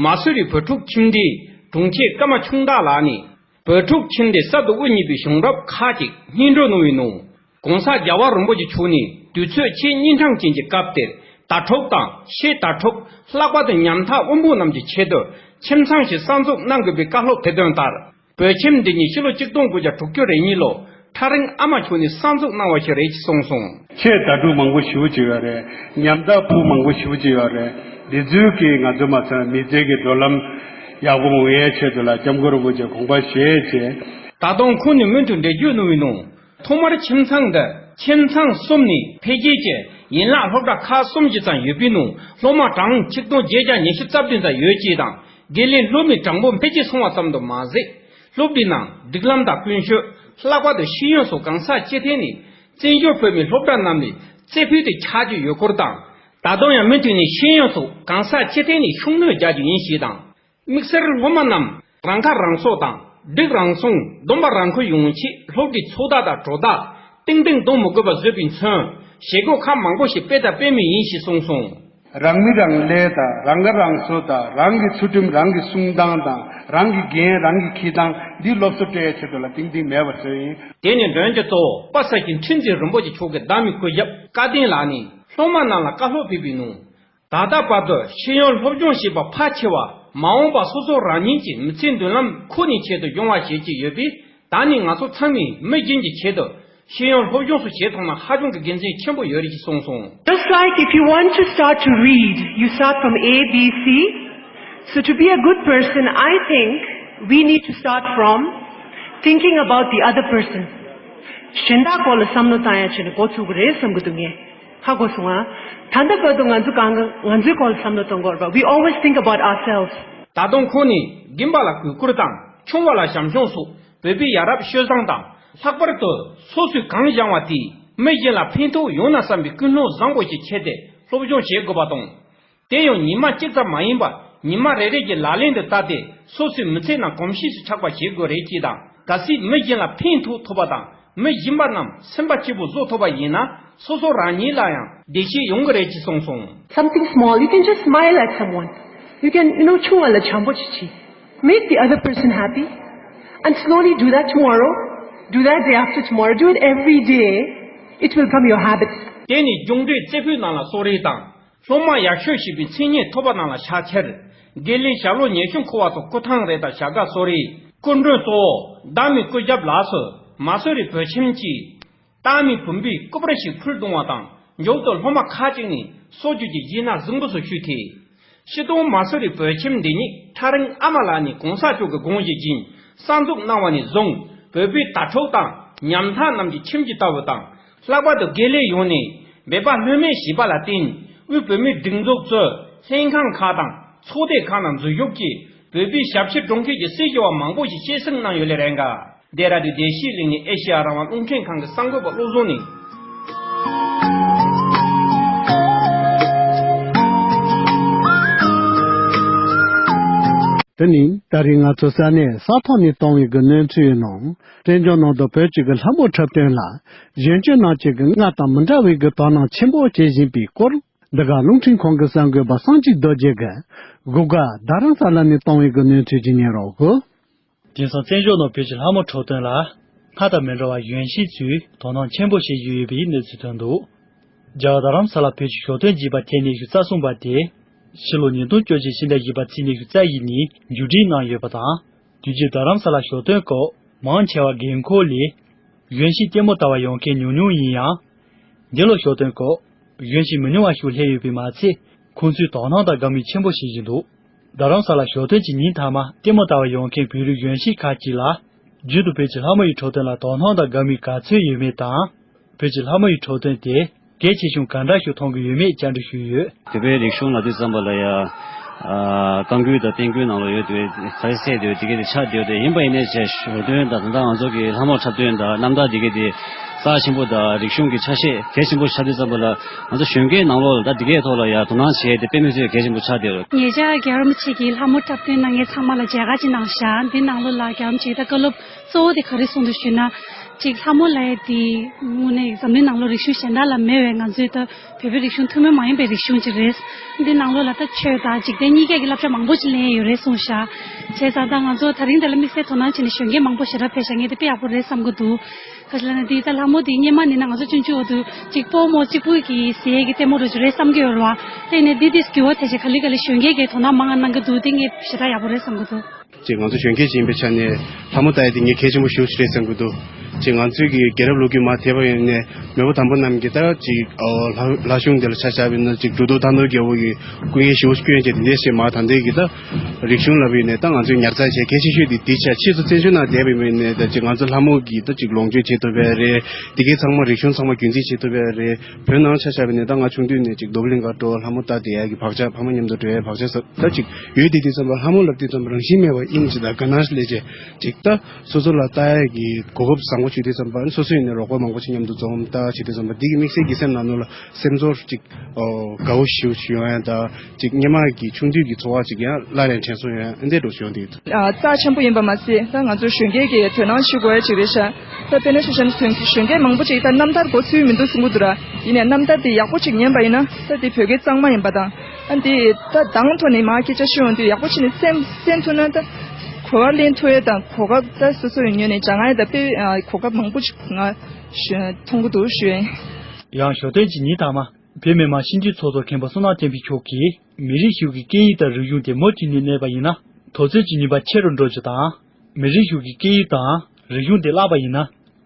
མ་སུ་རི་བོད་ཕྲུག་ཁྱིམ་སྡེའི་དྲུང་ཆེ་ཀརྨ་ཆུང་བདག་ལགས་ནས་བོད་ཕྲུག་ཁྱིམ་སྡེ་གསར་དུ་དབུ་བརྙེས་པའི་བྱུང་རབས་ཁག་ཅིག་སྙན་སྒྲོན་གནང་བའི་ནང་། ༸གོང་ས་རྒྱལ་བ་རིན་པོ་ཆེ་མཆོག་ནས་དུས་ཚོད་ཆེས་སྙིང་ཐག་ཅན་གྱི་སྐབས་དེར་དྭ་ཕྲུག་དང་ཤེས་དྭ་ཕྲུག་ལྷག་པར་དུ་ཉམ་ཐག་དབུལ་པོ་རྣམས་ཀྱི་ཆེད་དུ་ཁྱིམ་ཚང་ཞིག་གསར་འཛུགས་གནང་དགོས་པའི་བཀའ་སློབ་ཕེབས་དོན་ལྟར། བོད་ཁྱིམ་འདི་ཉིད་ཕྱི་ལོ་ཆིག་སྟོང་དགུ་བརྒྱ་དྲུག་ཅུ་རེ་གཉིས་ལོ་ཁྲ་རིང་ཨ་མ་མཆོག་ནས་གསར་འཛུགས་གནང་བ་ཞིག་རེད་ཅེས་གསུངས་སོང་། ཆེད་དྭ་ཕྲུག་མང་པོ་ཞེ་པོ་ཅིག་ཡོད་རེད། ཉམ་ཐག་ཕྲུག་མང་པོ་ཞེ་པོ་ཅིག་ཡོད་རེད། འདི་ཚོའི་གིས་ང་ཚོ་མ་ཚད་མི་ཚེ་གི་འགྲོ་ལམ་ཡག་པོ་ངོ་ཡའི་ཆེད་དུ་ལ་སྐྱབས་མགོན་རིན་པོ་ཆེ་དགོངས་པ་བཞེས་བྱས། ད་དུང་ཁོང་ནས་མུ་མཐུད་འགྲེལ་བརྗོད་གནང་བའི་ནང་། ཐོག་མར་ཁྱིམ་ཚང་འདི་ཁྱིམ་ཚང་གསུམ་ནས་འཕེལ་རྒྱས་ཀྱི་ཡན་ལག་སློབ་གྲྭ་ཁག་གསུམ་ཞིག་ཙམ་ཡོད་པའི་ནང་སློབ་མ་གྲངས་ཆིག་སྟོང་བརྒྱད་བརྒྱ་ཉི་ཤུ་རྩ་བདུན་ཙམ་ཡོད་ཅེས་དང་། དགེ་ལས་སློབ་མའི་གྲངས་འབོར་འཕེལ་རྒྱས་སོང་བ་ཙམ་དུ་མ་ཟད། སློབ་གྲྭའི་ནང་སྒྲིག་ལམ་དང་ཀུན་སྤྱོད། ལྷག་པར་དུ་ཤེས་ཡོན་སོགས་གང་ས་ཅི་ཐད་ནས་བཙན་བྱོལ་བོད་མིའི་སློབ་གྲྭ་རྣམས་ནས་རྩེ་ཕུད་དུ་ཆགས་ཀྱི་ཡོད་སྐོར་དང་། ད་དུང་ཡང་མུ་མཐུད་ནས་ཤེས་ཡོན་སོགས་གང་ས་ཅི་ཐད་ནས་ཤུགས་སྣོན་རྒྱག་རྒྱུ་ཡིན་ཞེས་དང་། དམིགས་བསལ་སློབ་མ་རྣམས་རང་ཁ་རང་གསོ་དང་སྒྲིག་རང་སྲུང་སྡོམ་པ་རང་འཁུར་ཡོང་ཆེད་སློབ་གྲྭའི་ཚོགས་བདག་དང་གྲོལ་བདག་ཏིང་ཏིང་གཏོང་མི་དགོས་པ་བཟོས་པས་མཚོན། བྱེད་སྒོ་ཁག་མང་པོ་ཞིག་སྤེལ་དང་སྤེལ་མུས་ཡིན་ཞེས་གསུངས་སོང་། རང་མི་རང་ལས་དང་རང་ཁ་རང་གསོ་དང་རང་གི་ཚུལ་ཁྲིམས་རང་གི་སྲུང་སྟངས་དང་རང་གི་འགན་རང་གིས་འཁྱེར་སྟངས་འདི་སློབ་གསོ་སྤྲད་ཡའི་ཆེད་དུ་ལ་ཏིང་ཏིང་མེད་པར་བཟོས་ཡིན། དེ་ནི་མགྲོན་གྱི་གཙོ་བོ་པ་སངས་ཀྱི་ཁྲི་འཛིན་རིན་པོ་ཆེ་མཆོག་གི་བདག་མོའི་སྐུ་ཞབས་སྐལ་ལྡན་ལགས་ནས་སློབ་མ་རྣམས་ལ་བཀའ་སློབ་ཕེབས་པའི་ནང་། ད་ལྟ་བར་དུ་ཤེས་ཡོན་སློབ་སྦྱོང་བྱས་པ་ཕལ་ཆེ་བ་མ་འོངས་པ་སོ་སོ་རང་ཉིད་ཀྱི་མི་ཚེའི་མདུན་ལམ་ཁུར་ནས་ཆེད་དུ་སྦྱོང་བ་བྱེད་ཀྱི་ཡོད་པས། ད་ནི་ང་ཚོ་ཚང་མས་མི་གཞན་གྱི་ཆེད་དུ་ཤེས་ཡོན་སློབ་སྦྱོང་སོགས་བྱེད་ཐུབ་ན་ཧ་ཅང་གི་དགེ་མཚན་ཆེན་པོ་ཡོད་རེད་ཅེས་གསུངས་སོང་། Just like if you want to start to read, you start from A B C. So to be a good person, I think we need to start from thinking about the other person. གཞན་དག་སྐོར་ལ་བསམ་བློ་བཏང་ཡ་བྱས་ནས་འགོ་ཚུགས་ཀྱི་རེད་བསམ་གྱི་འདུག་ངས། ཧ་གོ་སོང་ང་། ད་ལྟ་བར་དུ་ང་ཚོ་གང་ག་ང་ཚོའི་སྐོར་ལ་བསམ་བློ་གཏོང་དགོས་རེད་པ། We always think about ourselves. ད་དུང་ཁོང་ནས་རྒན་པ་ལ་གུས་བཀུར་དང་ཆུང་བ་ལ་བྱམས་སྐྱོང་སོགས་བོད་པའི་ཡ་རབས་སྤྱོད་བཟང་དང་། ལྷག་པར་དུ་སོ་སོས་གང་སྦྱངས་པ་དེས་མི་གཞན་ལ་ཕན་ཐོགས་ཡོང་ན་བསམ་པའི་ཀུན་སློང་བཟང་པོ་ཞིག་ཁྱེར་ཏེ་སློབ་སྦྱོང་བྱེད་དགོས་པ་དང་། དེ་ཡང་ཉི་མ་གཅིག་ཙམ་མ་ཡིན་པར་ཉི་མ་རེ་རེ་གི་ལག་ལེན་དུ་བསྟར་ཏེ་སོ་སོའི་མི་ཚེ་ནང་གོམས་གཤིས་སུ་ཆགས་པ་བྱེད་དགོས་རེད་ཅེས་དང་། གལ་སྲིད་མི་གཞན་ལ་ཕན་ཐོགས་ཐུབ་པ་དང་། མི་གཞན་པ་རྣམས་སེམས་པ་སྐྱིད་པོ་བཟོ་ཐུབ་པ་ཡིན་ན་སོ་སོ་རང་ཉིད་ལ་ཡང་བདེ་སྐྱིད་ཡོང་གི་རེད་ཅེས་གསུངས་སོང་། Something small, you can just smile at someone. You can, you know, ཆུང་བ་ལ་བྱམས་པོ་བྱེད་ཅིག Make the other person happy. And slowly do that tomorrow. Do that day after tomorrow. Do it every day. It will become your habit. དེ་ནི་སྒྲུང་འབྲེལ་རྩེ་ཕུད་ནང་ལ་གསོལ་རས་དང་། སློབ་མ་ཡག་ཤོས་ཞེས་པའི་མཚན་སྙན་ཐོབ་པ་རྣམས་ལ་ཕྱག་འཁྱེར། དགེ་ལས་ཞབས་ལོ་ཉེ་ཤོས་མཁོ་བ་སོགས་སྐུ་ཐང་རེ་དང་བྱ་དགའ་གསོལ་རས། སྐུ་མགྲོན་གཙོ་བོ་བདག་མོའི་སྐུ་ཞབས་ལགས་སུ་མ་སུ་རི་བོད་ཁྱིམ་གྱི་བདག་མོའི་བུམ་པའི་སྐུ་པར་ཞིག་ཕུལ་གཏོང་བ་དང་། མཇུག་ཏུ་སློབ་མ་ཁག་ཅིག་ནས་གསོལ་ཇུས་ཀྱི་གཞས་སྣ་གཟིགས་འབུལ་སོགས་ཞུས་ཏེ། སྤྱི་བཏང་མ་སུ་རི་བོད་ཁྱིམ་འདི་ཉིད་ཁྲ་རིང་ཨ་མ་ལགས་ནས་གོང་ས་མཆོག་གི་དགོངས་གཞི་བཞིན་གསར་འཛུགས་གནང་བ་ནས་བཟུང་བོད་པའི་དྭ་ཕྲུག་དང་ཉམ་ཐག་རྣམས་ཀྱི་ཁྱིམ་གྱི་ལྟ་བུ་དང་། ལྷག་པར་དུ་དགེ་ལས་ཡོངས་ནས་འབད་པ་ལྷོད་མེད་བྱས་པ་ལ་བརྟེན་དབུས་བོད་མིའི་སྒྲིག་འཛུགས་གཙོས་ལྷན་ཁང་ཁག་དང་ཚོགས་སྡེ་ཁག་ནང་འཛུལ་ཞུགས་ཀྱིས་བོད་པའི་ཞབས་ཕྱི་སྒྲུབ་མཁན་གྱི་སྲི་ཞུ་བ་མང་པོ་ཞིག་སྐྱེད་སྲིང་གནང་ཡོད་ལེ་རེད་འགའ། ལྡེ་ར་ལྡུན་བདེ་སྐྱིད་གླིང་ནས་ཨེ་ཤེ་ཡ་རང་དབང་རླུང་འཕྲིན་ཁང་གི་གསར་འགོད་པ་བློ་བཟང་ནས་ དེ་ནི་ད་རེས་ང་ཚོ་ས་གནས་ས་ཐོག་ནས་བཏང་བའི་གི་གནས་ཚུལ་ཡིན་ནོ། བཙན་བྱོལ་ནང་དུ་བོད་ཀྱི་གི་ལྷ་མོ་འཁྲབ་སྟོན་ལ་གཞོན་སྐྱེས་རྣམས་ཀྱིས་གི་སྔར་དང་མི་འདྲ་བའི་གི་དོ་སྣང་ཆེན་པོ་བྱེད་བཞིན་པའི་སྐོར། འདི་ག་རླུང་འཕྲིན་ཁང་གི་གསར་འགོད་པ་བསམ་གཅིག་རྡོ་རྗེ་གིས་གུ་ག་རྡ་རམ་ས་ལ་ནས་བཏང་བའི་གི་གནས་ཚུལ་ཅིག་ཉན་རོགས་གོ། དེང་སང་བཙན་བྱོལ་ནང་བོད་ཀྱི་ལྷ་མོ་འཁྲབ་སྟོན་ལ་སྔར་དང་མི་འདྲ་བར་གཞོན་སྐྱེས་ཚོས་དོ་སྣང་ཆེན་པོ་བྱེད་བཞིན་ཡོད་པའི་གནས་ཚུལ་ཐོན་འདུག། རྒྱ་གར་རྡ་རམ་ས་ལ་བོད་ཀྱི་ཞོ་སྟོན་རྒྱས་པ་ཐེངས་ཉི་ཤུ་རྩ་གསུམ་པ་དེ་ཕྱི་ལོ་ཉིས་སྟོང་བཅོ་བརྒྱད་ཕྱི་ཟླ་བཞི་པ་ཚེས་ཉི་ཤུ་རྩ་བཞི་ཉིན་མཇུག་སྒྲིལ་གནང་ཡོད་པ་དང་། དུས་རྒྱུན་རྡ་རམ་ས་ལ་ཞོ་སྟོན་སྐབས་མང་ཆེ་བ་རྒན་འཁོགས་ལས་གཞོན་སྐྱེས་ལྟད་མོ་ལྟ་བར་ཡོང་མཁན་ཉུང་ཉུང་ཡིན་ཡང་། འདི་ལོ་ཞོ་སྟོན་སྐབས་གཞོན་སྐྱེས་མི་ཉུང་བ་ཞིག་སླེབས་ཡོད་པས་མ་ཚད། ཁོང་ཚོས་དོ་སྣང་དང་དགའ་མོས་ཆེན་པོ་བྱེད་བཞིན་འདུག། རྡ་རམ་ས་ལ་ཞོ་སྟོན་གྱི་ཉིན་མཐའ་མ་ལྟད་མོ་ལྟ་བར་ཡོང་མཁན་བོད་རིགས་གཞོན་སྐྱེས་ཁག་ཅིག་ལ། རྒྱུན་དུ་བོད་ཀྱི་ལྷ་མོ་ཡི་འཁྲབ་སྟོན་ལ་དོ་སྣང་དང་དགའ་མོས་ག་ཚོད་ཡོད་མེད་དང་། བོད་ཀྱི་ལྷ་མོ་ཡི་འཁྲབ་སྟོན་དེ་གལ་ཆེ་ཤོས་ག་འདྲ་ཞིག་མཐོང་གི་ཡོད་མེད་བཅར་འདྲི་ཞུས་ཡོད། བོད་པའི་རིག་གཞུང་ལབ་དུས་ཙམ་པ་ལ་ཡ། ཨ། རྐང་འགུལ་དང་བསྟན་འགུལ་ནང་ལོགས་ཡོད་དུས་ག་ཚད་ཚད་དེ་དེ་གས་དེ་ཆགས་བསྡད་ཡོད་དེ་ཡིན་པ་ཡིན་ནའི་བྱས་ཞོ་སྟོན་དང་ད་ལྟ་ང་ཚོ་གི་ལྷ་མོ་འཁྲབ་སྟོན་དང་རྣམ་ཐར་དེ་གས་དེ་རྩ་ཆེན་པོ་དང་རིག་གཞུང་གི་ཆ་ཤས་གལ་ཆེན་པོ་ཆགས་དུས་ཙམ་པ་ལ་ང་ཚོ་གཞོན་སྐྱེས་ནང་ལོགས་ལ་ད་དེ་གས་ཐོག་ལ་ཡ་དོ་སྣང་བྱས་ཏེ་དཔེ་མི་སྲིད་གལ་ཆེན་པོ་ཆགས་བསྡད་ཡོད། ཉེ་ཆར་རྒྱལ་བ་རིན་པོ་ཆེ་གིས་ལྷ་མོ་འཁྲབ་སྟོན་གནང་མཁན་ཚང་མ་ལ་མཇལ་ཁ་ཅིག་གནང་ཤག། འདི་ནང་ལོགས་ལ་རྒྱལ་བ་རིན་པོ་ཆེ་གིས་ད་བཀའ་སློབ་གཙོ་བོ་དེ་ག་རེ་གསུངས་འདུག་ཞུས་ན། ཅིག་ལྷ་མོ་ལབ་ཡས་དེ་དངོས་གནས་འཛམ་གླིང་ནང་ལོགས་རིག་གཞུང་གཞན་དག་ལ་མེད་པའི་ང་ཚོའི་ད་བོད་པའི་རིག་གཞུང་ཐུན་མོང་མ་ཡིན་པའི་རིག་གཞུང་ཅིག་རེད། འདི་ནང་ལོགས་ལ་ད་ཆོས་དང་འཇིག་རྟེན་གཉིས་ཀའི་གི་བསླབ་བྱ་མང་པོ་ཅིག་ལེན་ཡོད་རེད་གསུངས་ཤག། བྱས་ཙང་ད་ང་ཚོ་ད་རིང་དེ་ལ་དམིགས་བསལ་དོ་སྣང་བྱས་ནས་གཞོན་སྐྱེས་མང་པོ་ཞེ་དྲག་ཕེབས་ཤག། ངས་དེ་དཔེ་ཡག་པོ་རེད་བསམ་གྱི་འདུག། ག་ཅི་ལབ་ན་དེ་ད་ལྷ་མོ་དེ་སྔོན་མ་ནས་ན་ང་ཚོ་ཆུང་ཆུང་འོག་ཏུ་ཅིག་སྤོ་རྨོ་གཅིག་པུ་གི་ཟས་ཀྱི་ལྟད་མོ་རུ་ཅིག་རེད་བསམ་གྱི་ཡོད་རེད་བ། དེ་ནས་འདི་དེ་འགྱུར་བ་ཐེབས་བྱས་ག་ལེ་ག་ལེ་གཞོན་སྐྱེས་ཀྱིས་དོ་སྣང་མང་ང་གནང་གི་འདུག། དེ་ངས་ཞེ་དྲག་ཡག་པོ་རེད་བསམ་གྱི་འདུག། ཅེས་ང་ཚོ་གཞོན་སྐྱེས་ཡིན་པའི་ཆ་ནས་ལྷ་མོ་ལྟ་ཡ་དེ་ངས་གལ་ཆེན་པོ་ཞེ་པོ་ཅིག་རེད་བསམ་གྱི་འདུག། ཅེས་ང་ཚོའི་གི་རྒྱལ་རབས་ལོ་རྒྱུས་མར་དེད་པ་ཡིན་ནས་མེས་པོ་དམ་པ་རྣམས་ཀྱིས་ད་ཅིག་ཨོ་ལྷ་ལྷ་གཞུང་འདི་ལ་ཆ་བཞག་པ་ཡིན་ན་ཅིག་འབྲུ་རྡོ་རྟ་མདོ་རྒྱལ་པོ་གི་སྐུ་ངལ་ཞེ་པོ་ཅིག་བསྐྱོན་བྱས་དེ་འདྲས་ཞིག་མར་ད་ལྟའི་གི་ད་རིག་གཞུང་ལབ་པ་ཡིན་ནས་ད་ང་ཚོས་ཉར་ཚགས་བྱས་གལ་ཆེ་ཤོས་དེ་དེ་ཆ་ཕྱིས་སུ་བཙན་བྱོལ་ནང་བསྡད་པ་ཡིན་ནས་ད་ཅིག་ང་ཚོ་ལྷ་མོ་གི་ད་ཅིག་ལོངས་སྤྱོད་བྱེད་ཐུབ་པ་རེད། དེ་གའི་ཚང་མ་རིག་གཞུང་ཚང་མ་རྒྱུན་འཛིན་བྱེད་ཐུབ་པ་རེད། བོད་ནང་ཆ་བཞག་པ་ཡིན་ནས་ད་ང་ཆུང་དུས་ནས་ཅིག་རྡོ་སྦིས་གླིང་ག་འགྲོ་ལྷ་མོ་ལྟ་བསྡད་ཡ་གི་བག་ཆགས་ཕ་མ་མཉམ་དུ་འགྲོ་ཡ་བག་ཆགས་ཟབ་ད་ཅིག་ཡོད་དེ་དུས་ཙམ་པ་ལྷ་མོ་ལབ་དུས་ཙམ་པ་རང་བཞིན་མེད་པ་དབྱིངས་ཅིག་དང་དགའ་སྣང་ཞིག་སླེབས་བྱས་ཅིག་ད་སོ་སོ་ལ་ལྟ་ཡ་གི་གོ་སྐབས་བཟང་པོ་བྱུང་དུས་ཙམ་པ་སོ་སོ་ཡིན་ནའི་རོགས་པ་མང་པོ་ཞིག་མཉམ་དུ་འཛོམས་ལྟ་བྱེད་དུས་ཙམ་པ་འདི་གི་དམིགས་བསལ་གྱི་སེམས་ནང་ལོགས་ལ་སེམས་ཚོར་ཅིག་ཨོ་དགའ་བོ་ཞེ་པོ་ཞིག་ཡོང་ཡ་ད་ཅིག་སྔོན་མ་གི་ཆུང་དུས་ཀྱི་ཚོར་བ་ཅིག་ཡང་སླར་ཡང་དྲན་གསོ་ཡོང་ཡ་འདི་འདྲ་ཞིག་ཡོང་དུས། ཨ་རྩ་ཆེན་པོ་ཡིན་པ་མ་ཟད་ད་ང་ཚོ་གཞོན་སྐྱེས་ཀྱིས་དོ་སྣང་བྱེད་དགོས་ཡ་ཅིག་རེད་ཤག། ད་དཔེར་ན་ཆ་བཞག་ན་གཞོན་སྐྱེས་མང་པོ་ཅིག་ད་རྣམ་ཐར་གོ་ཚུལ་མི་འདུག་གསུང་གི་འདུག་ར། ཡིན་ནའི་རྣམ་ཐར་དེ་ཡག་པོ་ཅིག་ཉན་པ་ཡིན་ན་ད་དེ་བོད་སྐད་གཙང་མ་ཡིན་པ་དང་། ཨ་འདི་ད་དང་ཐོག་ནས་མར་སྐད་ཆ་ཤོད་ཡོང་དུས་ཡག་པོ་བྱས་ནས་སེམས་གསན་ཐུབ་ན་ད་གོ་བ་ལེན་ཐུབ་ཡས་དང་གོ་སྐབས་ད་སོ་སོ་ཡི་ངོས་ནས་སྦྱང་ཡས་ད་དཔེ་གོ་སྐབས་མང་པོ་ཅིག་ང་མཐོང་གི་འདུག་ཞུ་ཡིན། ཡང་ཞོ་སྟོན་གྱི་ཉིན་དང་མ་བོད་མི་མང་སྤྱི་འཐུས་ཚོགས་གཙོ་མཁན་པོ་བསོད་ནམས་བསྟན་འཕེལ་མཆོག་གིས་མི་རིགས་ཤིག་གི་སྐད་ཡིག་དང་རིག་གཞུང་དེ་མུ་མཐུད་ནས་གནས་པ་ཡིན་ན་འཐབ་རྩོད་ཀྱི་ནུས་པ་ཆེ་རུ་འགྲོ་རྒྱུ་དང་། མི་རིགས་ཤིག་གི་སྐད་ཡིག་དང་རིག་གཞུང་དེ་བརླག་པ་ཡིན་ན་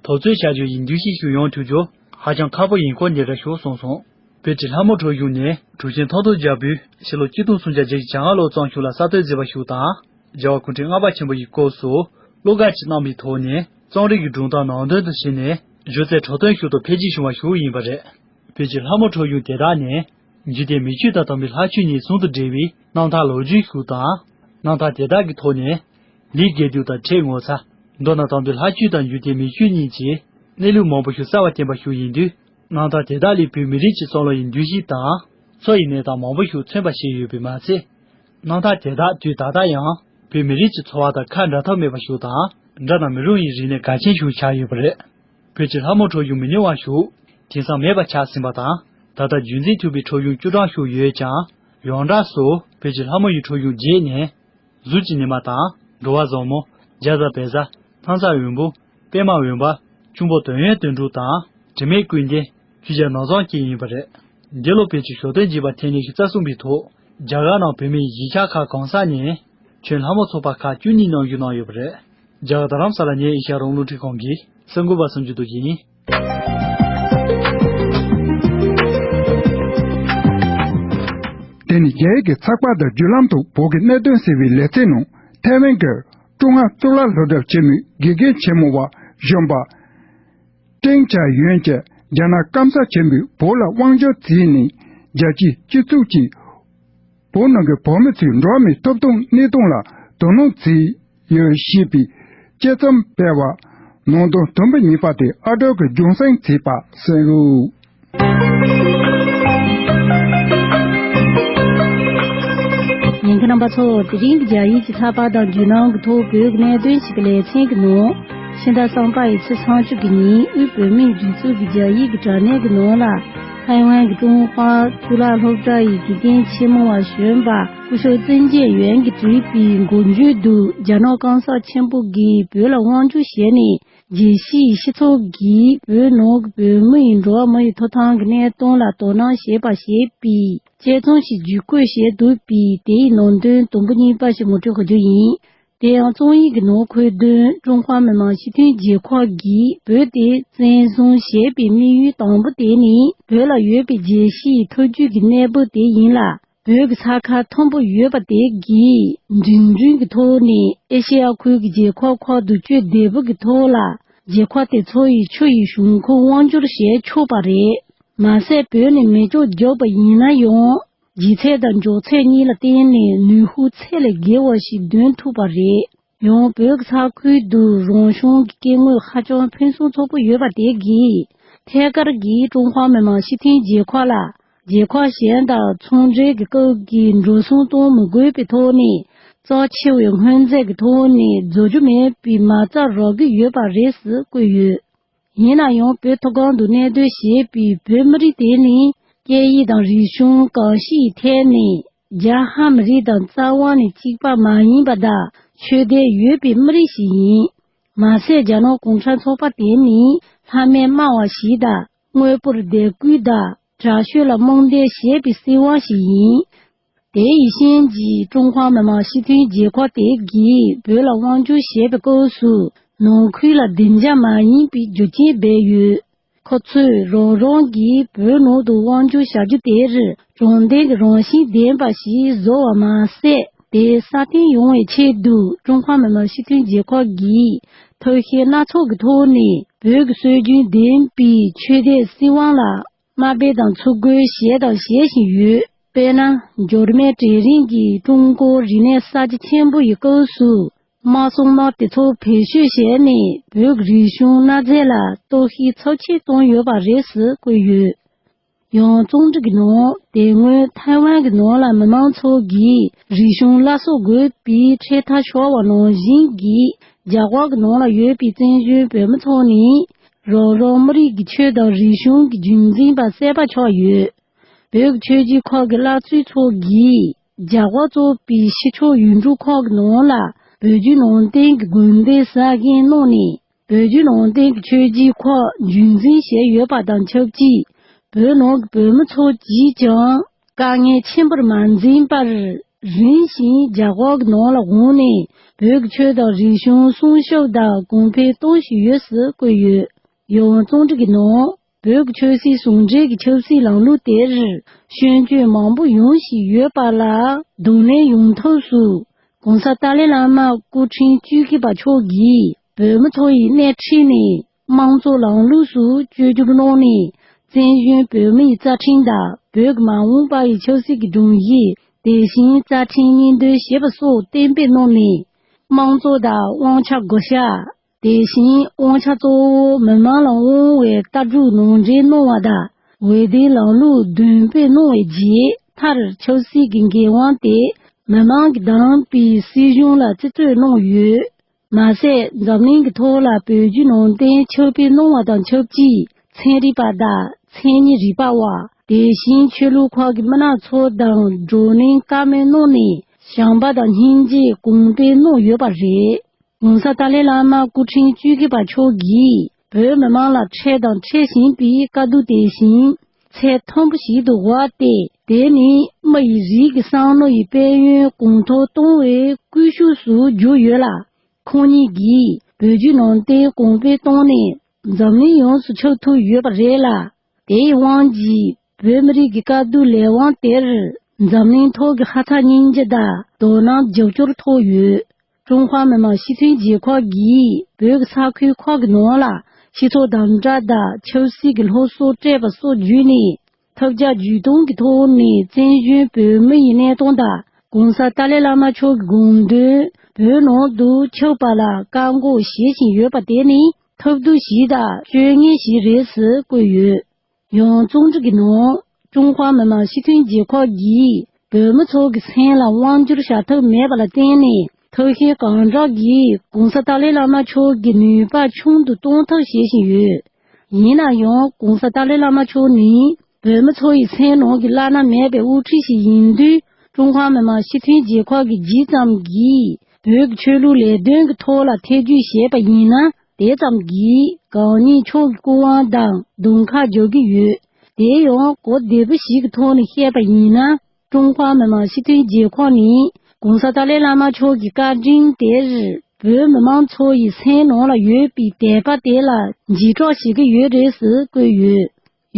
འཐབ་རྩོད་བྱ་རྒྱུ་ཡི་འདུ་ཤེས་ཤིག་ཡོང་ཐུབ་རྒྱུ་ཧ་ཅང་ཁག་པོ་ཡིན་སྐོར་འདི་འདྲ་ཞིག་གསུངས་སོང་། བོད་ཀྱི་ལྷ་མོ་འཁྲབ་གཞུང་ནི་གྲུབ་ཆེན་ཐང་སྟོང་རྒྱལ་པོས་ཕྱི་ལོ་ཆིག་སྟོང་སུམ་བརྒྱ་བརྒྱད་ཅུ་གྱ་ལྔ་ལོར་བརྩམས་ཤིང་ལ་གསར་གཏོད་མཛད་པ་ཞིག་དང་། རྒྱལ་བ་སྐུ་ཕྲེང་ལྔ་པ་ཆེན་པོ་ཡི་སྐབས་སུ་བློ་དགའ་ཅིག་གནང་བའི་ཐོག་ནས་རྩོམ་རིག་གི་སྒྲུང་དང་ནང་དོན་དུ་གཞི་ནས་སྒྱུ་རྩལ་འཁྲབ་སྟོན་ཞིག་ཏུ་འཕེལ་རྒྱས་བྱུང་བ་ཞིག་ཡིན་པ་རེད། བོད་ཀྱི་ལྷ་མོ་འཁྲབ་གཞུང་དེ་དག་ནི་འཇིག་རྟེན་མི་ཆོས་དང་དམ་པའི་ལྷ་ཆོས་གཉིས་ཟུང་དུ་འབྲེལ་བའི་རྣམ་ཐར་ལོ་རྒྱུས་ཤིག་དང་། རྣམ་ཐར་དེ་དག་གི་ཐོག་ནས་ལས་དགེ་སྡིག་དང་ཁྲལ་ངོ་ཚ། མདོར་ན་དམ་པའི་ལྷ་ཆོས་དང་འཇིག་རྟེན་མི་ཆོས་གཉིས་ཀྱི་གནས་ལུགས་མང་པོ་ཞིག་གསལ་བར་བསྟན་པ་ཞིག་ཡིན་དུས། རྣམ་ཐར་དེ་དག་ལས་བོད་མི་རིགས་ཀྱི་བསམ་བློ་ཡི་འདུ་ཤེས་དང་འཚོ་བའི་གནས་སྟངས་མང་པོ་ཞིག་མཚོན་པ་ཞིག་ཡོད་པས་མ་ཚད། རྣམ་ཐར་དེ་དག་དུས་ད་ལྟ་ཡང་བོད་མི་རིགས་ཀྱི་འཚོ་བ་དང་ཁ་འབྲལ་ཐབས་མེད་པ་ཞིག་དང་འདྲ་དང་མི་རུང་བའི་རིག་གནས་གལ་ཆེན་ཞིག་ཆགས་ཡོད་པ་རེད། བོད་ཀྱི་ལྷ་མོ་འཁྲབ་གཞུང་མི་ཉུང་བ་ཞིག་དེང་སང་མེད་པ་ཆགས་ཟིན་པ་དང་། ད་ལྟ་རྒྱུན་འཛིན་ཐུབ་པའི་འཁྲབ་གཞུང་བཅུ་གྲངས་ཤིག་ཡོད་ཀྱང་། ཡོངས་གྲགས་སུ་བོད་ཀྱི་ལྷ་མོ་ཡི་འཁྲབ་གཞུང་བརྒྱད་ནས། གཟུགས་ཀྱི་ཉི་མ་དང་། འགྲོ་བ་བཟང་མོ། རྒྱ་བཟའ་བལ་བཟའ། སྣང་ས་འོད་འབུམ། པད་མ་འོད་འབར། ཁྱུང་པོ་འདོད་ཡོན་དོན་གྲུབ་དང་། དྲི་མེད་ཀུན་ལྡན། ཆོས་རྒྱལ་ནོར་བཟང་བཅས་ཡིན་པ་རེད། འདི་ལོ་བོད་ཀྱི་ཞོ་སྟོན་རྒྱས་པ་ཐེངས་ཉི་ཤུ་རྩ་གསུམ་པའི་ཐོག་རྒྱ་གར་ནང་བོད་མིའི་གཞིས་ཆགས་ཁག་གང་ས་ནས་ཁྱོན་ལྷ་མོ་ཚོགས་པ་ཁག་བཅུ་གཉིས་མཉམ་ཞུགས་གནང་ཡོད་པ་རེད། རྒྱ་གར་རྡ་རམ་ས་ལ་ནས་ཨེ་ཤ་ཡ་རང་དབང་རླུང་འཕྲིན་ཁང་གི་གསར་འགོད་པ་བསམ་གྲུབ་རྡོ་རྗེ་ཡིན། དེ་ནི་རྒྱའི་གི་ཚགས་པར་དང་བརྒྱུད་ལམ་དུ་བོད་ཀྱི་གནད་དོན་ཟེར་བའི་ལེ་ཚན་ནང་ཐའེ་ཝན་གྱི་ཀྲུང་ཧྭ་གཙུག་ལག་སློབ་གྲྭ་ཆེན་མོའི་དགེ་རྒན་ཆེན་མོ་བ་གཞོན་པ་ཀྲེང་ཅཱ་ཡོན་གྱིས་རྒྱ་ནག་སྐམ་ས་ཆེན་པོས་བོད་ལ་དབང་བསྒྱུར་བྱས་ནས་རྒྱལ་སྤྱིའི་སྤྱི་ཚོགས་ཀྱིས་བོད་ནང་གི་བོད་མི་ཚོའི་འགྲོ་བ་མིའི་ཐོབ་ཐང་གནས་སྟངས་ལ་དོ་སྣང་བྱས་ཡོད་ཞེས་པའི་དཔྱད་རྩོམ་སྤེལ་བ་ནང་དོན་དུམ་བུ་གཉིས་པ་དེ་ཨ་སྒྲོལ་གྱིས་རྒྱང་སྲིང་བྱས་པ་གསན་རོགས། རྣམ་པ་ཚོ། དེ་རིང་གི་རྒྱ་ཡིག་གི་ཚགས་པར་དང་བརྒྱུད་ལམ་གྱི་ཐོག་བོད་ཀྱི་གནད་དོན་ཞིག་གི་ལེ་ཚན་གྱི་ནང་། ཕྱི་ཟླ་གསུམ་པ་ཡི་ཚེས་སུམ་ཅུ་གི་ཉིན་དབུས་བོད་མིའི་སྒྲིག་འཛུགས་ཀྱི་རྒྱ་ཡིག་གི་དྲ་གནས་ཀྱི་ནང་ལ། ཐའེ་ཝན་གྱི་ཀྲུང་ཧྭ་གཙུག་ལག་སློབ་གྲྭ་ཡི་དགེ་རྒན་ཆེན་མོ་བ་གཞོན་པ་སྐུ་ཞབས་ཙིན་ཅན་ཡོན་གྱིས་བྲིས་པའི་འགོ་བརྗོད་དུ། རྒྱ་ནག་གང་ཟག་ཆེན་པོ་གིས་བོད་ལ་དབང་སྒྱུར་བྱས་ནས། རྒྱལ་སྤྱིའི་སྤྱི་ཚོགས་ཀྱིས་བོད་ནང་གི་བོད་མི་ཡི་འགྲོ་བ་མི་ཡི་ཐོབ་ཐང་གི་གནས་སྟངས་ལ་དོ་སྣང་བྱེད་པ་ཞེས་པའི་དཔྱད་རྩོམ་ཞིག་ཇུས་འགོད་བྱས་འདུག་པས། དེའི་ནང་དོན་དུམ་བུ་གཉིས་པ་ཞིག་ངོ་སྤྲོད་ཞུ་རྒྱུ་ཡིན། དེ་ཡང་རྩོམ་ཡིག་གི་ནང་འཁོད་དོན། ཀྲུང་ཧྭ་མི་དམངས་སྤྱི་མཐུན་རྒྱལ་ཁབ་ཀྱིས་བོད་དེ་བཙན་བཟུང་བྱས་པའི་དམིགས་ཡུལ་དང་པོ་དེ་ནི། བོད་ལ་ཡོད་པའི་རྒྱལ་སྤྱིའི་ཐུགས་རྒྱུད་ཀྱི་གནས་བབ་དེ་ཡིན་ལ། བོད་ཀྱི་ས་ཁ་མཐོན་པོ་ཡོད་པ་དེ་གིས་འབྲིང་རིམ་གྱི་ཐོག་ནས་ཨེ་ཤེ་ཡ་ཁུལ་གྱི་རྒྱལ་ཁབ་ཁག་ཏུ་སྤྱོད་བདེ་པོ་གི་ཐོག་ལ་རྒྱལ་ཁབ་དེ་ཚོ་ཡི་ཆུ་ཡི་གཞུང་ཁུལ་དབང་སྒྱུར་བྱས་ཆོག་པ་རེད། མ་ཟད་བོད་ནས་མེ་སྒྱོགས་རྒྱག་པ་ཡིན་ན་ཡང་། ལྗིད་ཚད་དང་མགྱོགས་ཚད་གཉིས་ལ་བརྟེན་ནས་ནུས་ཤུགས་ཚད་ལས་བརྒལ་བ་ཞིག་འདོན་ཐུབ་པ་རེད། ཡང་བོད་ཀྱི་ས་ཁུལ་དུ་རང་བྱུང་གི་སྐྱེ་དངོས་ཧ་ཅང་ཕུན་སུམ་ཚོགས་པོ་ཡོད་པ་དེ་གིས། ཐད་ཀར་གྱིས་ཀྲུང་ཧྭ་མི་དམངས་སྤྱི་མཐུན་རྒྱལ་ཁབ་ལ། རྒྱལ་ཁབ་གཞན་དང་ཚོང་འབྲེལ་གྱི་སྐབས་ཀྱི་འགྲོ་སོང་གཏོང་མི་དགོས་པའི་ཐོག་ནས། རྩ་ཆེ་བའི་དངོས་རྫས་ཀྱི་ཐོག་ནས་བཟོ་རྒྱུ་མེད་པའི་མ་རྩ་རག་གི་ཡོད་པ་རེད་ཟེར་བཀོད་ཡོད། ཡིན་ན་ཡང་བོད་མཐོ་སྒང་དུ་གནས་སྡོད་བྱེད་པའི་བོད་མི་རིགས་དེ་ནི། སྐད་ཡིག་དང་རིག་གཞུང་གང་ཞིག་ཐད་ནས་རྒྱ་ཧ་མི་རིགས་དང་རྩ་བ་ནས་གཅིག་པ་མ་ཡིན་པ་དང་། ཆོས་དད་ཡོད་པའི་མི་རིགས་ཤིག་ཡིན། མ་ཟད་རྒྱ་ནག་གུང་ཁྲན་ཚོགས་པ་དེ་ནི་ལྷ་མེད་སྨྲ་བ་ཞིག་དང་། དངོས་པོར་དད་གུས་དང་དྲག་ཤུལ་ལ་རྨོངས་དད་བྱེད་པའི་སྲིད་དབང་ཞིག་ཡིན། དེ་ཡི་རྐྱེན་གྱིས་ཀྲུང་ཧྭ་མི་དམངས་སྤྱི་མཐུན་རྒྱལ་ཁབ་དེ་གིས་བོད་ལ་དབང་སྒྱུར་བྱེད་པའི་སྐབས་སུ། ནང་ཁུལ་ལ་བདེ་འཇགས་མ་ཡིན་པའི་རྒྱུ་རྐྱེན་སྦས་ཡོད། ཁོ་ཚོས་རང་རང་གིས་བོད་ནང་དུ་དབང་སྒྱུར་བྱ་རྒྱུ་དེར་དྲང་བདེན་གྱི་རང་བཞིན་ལྡན་པ་ཞིག་བཟོ་བ་མ་ཟད། དེ་སྲ་བརྟན་ཡོང་བའི་ཆེད་དུ་ཀྲུང་ཧྭ་མི་དམངས་སྤྱི་མཐུན་རྒྱལ་ཁབ་ཀྱིས་ཐབས་ཤེས་སྣ་ཚོགས་ཀྱི་ཐོག་ནས་བོད་ཀྱི་སྲོལ་རྒྱུན་ལྡན་པའི་ཆོས་དད་སྲིད་དབང་ལ་དམའ་འབེབས་དང་ཚུར་རྒོལ་བྱས་དང་བྱེད་བཞིན་ཡོད། དཔེར་ན། འབྱོར་མེད་གྲལ་རིམ་གྱིས་ཀྲུང་གོ་རིག་གནས་གསར་བརྗེ་ཆེན་པོ་ཡི་སྐབས་སུ། དམག་སྲུང་དམག་དེ་ཚོ་བེད་སྤྱོད་བྱས་ནས་བོད་ཀྱི་རིག་གཞུང་གནའ་རྫས་ལ་གཏོར་བཤིག་ཚབས་ཆེ་བཏང་ཡོད་པ་རེད་ཟེར་བཀོད་ཡོད། ཡང་རྩོམ་སྒྲིག་གི་ནང་། དེ་སྔོན་ཐའེ་ཝན་གྱི་ནང་ལ་མི་མང་ཚོ་གིས་རིག་གཞུང་སླར་གསོ་དགོས་པའི་འཕྲེད་ཐག་ཤོར་བ་ནང་བཞིན་གྱིས། རྒྱ་གར་གྱི་ནང་ལ་ཡོད་པའི་བཙན་བྱོལ་བོད་མི་ཚོ་ནི། རང་རང་མི་རིགས་ཀྱི་ཆོས་དང་རིག་གཞུང་གི་རྒྱུན་འཛིན་པ་གསལ་པོ་ཆགས་ཡོད། བོད་ཀྱི་ཆོས་བརྒྱུད་ཁག་གི་བླ་སྤྱི་ཚོ་གིས་རྒྱ་གར་གཙོས་པའི་ཕྱི་ཕྱོགས་ཡུལ་གྲུ་ཁག་གི་ནང་ལ་བོད་བརྒྱུད་ནང་བསྟན་གྱི་དགོན་སྡེ་གསར་བཞེངས་གནང་ནས། བོད་བརྒྱུད་ནང་བསྟན་གྱི་ཆོས་བརྒྱུད་ཁག་རྒྱུན་འཛིན་བྱས་ཡོད་པ་དང་ཆབས་ཅིག་བོད་ནང་གི་བོད་མི་ཚོ་གིས་ཀྱང་དཀའ་ངལ་ཆེན་པོར་མ་འཛེམས་པར། རིམ་བཞིན་རྒྱ་གར་གྱི་ནང་ལ་འོངས་ནས། བོད་ཀྱི་ཆོས་དང་རིག་གཞུང་སྲུང་སྐྱོབ་དང་གོང་འཕེལ་གཏོང་བཞིན་ཡོད་ཟེར་བཀོད་ཡོད། ཡང་རྩོམ་སྒྲིག་གི་ནང་། བོད་ཀྱི་ཆོས་སྲིད་ཟུང་འབྲེལ་གྱི་ཆབ་སྲིད་ལམ་ལུགས་དེར་སྐྱོན་བརྗོད་མང་པོ་ཡོང་བཞིན་ཡོད་པ་ལ་གདོང་ལེན་ཡོང་ཐབས་སུ། ༸གོང་ས་ཏཱ་ལའི་བླ་མ་སྐུ་ཕྲེང་བཅུ་བཞི་པ་མཆོག་གིས་བོད་མི་ཚོ་ཡི་སྣེ་ཁྲིད་ནས་དམངས་གཙོ་ལམ་ལུགས་སུ་བཅོས་བསྒྱུར་གནང་ནས། བཙན་བྱོལ་བོད་མི་ཡི་རྩ་ཁྲིམས་དང་བོད་ཀྱི་མ་འོངས་པ་ཡི་ཆབ་སྲིད་ཀྱི་སྒྲོམ་གཞི། དེ་བཞིན་རྩ་ཁྲིམས་སྙིང་འདོན་བྱེད་པ་སོགས་གཏན་འབེབས་གནང་ནས། དམངས་གཙོ་དང་དབང་ཆ་བགོ་བཤའ། དེ་བཞིན་དབང་ཆ་གཙོ་བོ་མི་མང་ལ་དབང་བའི་ལྟ་གྲུབ་ནང་འདྲེན་གནང་བ་དང་། འོས་ལྡན་ལམ་ལུགས་འདོན་སྤེལ་གནང་བའི་རྗེས། མཐར་ཆབ་སྲིད་ཀྱི་འགན་དབང་དེ་མི་མང་གིས་བདམས་པའི་སྲིད་གཞུང་ལ་རྩིས་སྤྲོད་གནང་ཡོད། མ་ཟད། འཛམ་གླིང་གི་ཐོག་ལ་བོད་བརྒྱུད་ནང་བསྟན་ཁྱབ་སྤེལ་གནང་བ་དང་ཆབས་ཅིག་ཚན་རིག་པ་དང་མཚན་ཉིད་རིག་པ་བ། དེ་བཞིན་ཆོས་ལུགས་ཁག་གི་མི་སྣ་ཚོ་དང་བགྲོ་གླེང་བཀའ་མོལ་གནང་ནས་བྱམས་པ་དང་སྙིང་རྗེ་གོང་སྤེལ་གནང་ཡོད་པ་རེད། ༸གོང་ས་ཏཱ་ལའི་བླ་མ་སྐུ་ཕྲེང་བཅུ་བཞི་པ་མཆོག་གིས་བོད་མི་མང་ལ་འཕྲད་དང་འཕྲད་བཞིན་པའི་དཀའ་སྡུག་དེ་བཞིན་ཚད་མཐོན་པོ་ཞིག་ཏུ་བཞག་སྟེ། དེ་ནི་མི་ཡི་རིགས་ཀྱི་བསམ་བློ་ཡི་དཔལ་ཡོན་གོང་མཐོར་གཏོང་བའི་སྐུལ་ཤུགས་སུ་གྱུར་ཡོད་ལ། ཁོང་ཉིད་ཀྱིས་བོད་བརྒྱུད་ནང་བསྟན་གོང་འཕེལ་བཏང་ནས་འཛམ་གླིང་ཡོངས་སུ་ཁྱབ་ཐུབ་ཡོད་པ་རེད་ལ། དེའི་དབང་གིས་བོད་མི་རིགས་ཀྱི་དཀའ་སྡུག་ལས་དབང་དེར་འཛམ་གླིང་ཐོག་གི་ཧ་ཚ་སྙིང་རྗེ་དང་དོ་སྣང་རྒྱབ་སྐྱོར་ཐོབ་ཡོད། ཀྲུང་ཧྭ་མི་དམངས་སྤྱི་མཐུན་རྒྱལ་ཁབ་ཀྱིས་བོད་ཀྱི་ས་ཁུལ་ཁག་གི་ནང་ལ་སྤྱི་ཚོགས་དམ་དྲག་དང་ཆབ་སྲིད་ཀྱི་སློབ་གསོ་སྤྲད་པ་སོགས་བརྒྱུད་ནས། ཐབས་བརྒྱ་ཇུས་སྟོང་གི་ཐོག་ནས་བཙན་བྱོལ་བོད་མི་ཡི་གནས་སྟངས་དང་། ༸གོང་ས་ཏཱ་ལའི་བླ་མ་མཆོག་གི་དགོངས་དོན་བོད་ནང་དུ་ཁྱབ་པ་ལ་བཀག་འགོག་བྱེད་བཞིན་ཡོད་པ་དེ་ནི་ཐབས་སྡུག་ཞིག་དང་སྤྱོད་ངན་ཞིག་རེད་ཟེར་བཀོད་ཡོད། ཡང་རྩོམ་སྒྲིག་གི་ནང་། ཀྲུང་ཧྭ་མི་དམངས་སྤྱི་མཐུན་རྒྱལ་ཁབ་ཀྱིས་ བོད་མི་ཚོ་གི་སེམས་ལ་དབང་བསྒྱུར་བྱ་ཐབས་མེད་པ་ལ་བརྟེན་ནས། ཐབས་ཤེས་གང་དྲག་གིས་༸གོང་ས་ཏཱ་ལའི་བླ་མ་མཆོག་གི་ནུས་པ་ཆུང་དུ་གཏོང་ཐབས་བྱེད་བཞིན་ཡོད། ཡིན་ན་ཡང་༸གོང་ས་ཏཱ་ལའི་བླ་མ་མཆོག་ནི་བོད་མི་ཚོ་ཡི་སེམས་ནང་གི་བླ་ན་མེད་པའི་དབུ་ཁྲིད་ཞིག་ཡིན་དུས། ཀྲུང་ཧྭ་མི་དམངས་སྤྱི་མཐུན་རྒྱལ་ཁབ་ཀྱི་ཇི་ཙམ་གྱིས་བོད་ཀྱི་ཆོས་ལུགས་ལས་དོན་གྱི་ཐོག་ལ་ཐེ་ཇུས་བྱས་པ་ཡིན་ན། དེ་ཙམ་གྱིས་གང་ཉིད་མཆོག་གི་སྐུ་དབང་དང་གདོང་ཁ་རྒྱག་གི་ཡོད། དེ་ཡང་གོ་བདེ་པོ་ཞིག་གི་ཐོག་ནས་བཤད་པ་ཡིན་ན། ཀྲུང་ཧྭ་མི་དམངས་སྤྱི་མཐུན་རྒྱལ་ཁབ་ནི་༸གོང་ས་ཏཱ་ལའི་བླ་མ་མཆོག་གི་བཀའ་དྲིན་དེར་བོད་མི་མང་ཚོ་ཡི་སེམས་ནང་ལ་ཡོད་པའི་དད་པ་དེ་ལ་འཇིགས་སྐྲག་བྱེད་ཀྱི་ཡོད་རེད་ཟེར་བཀོད་ཡོད།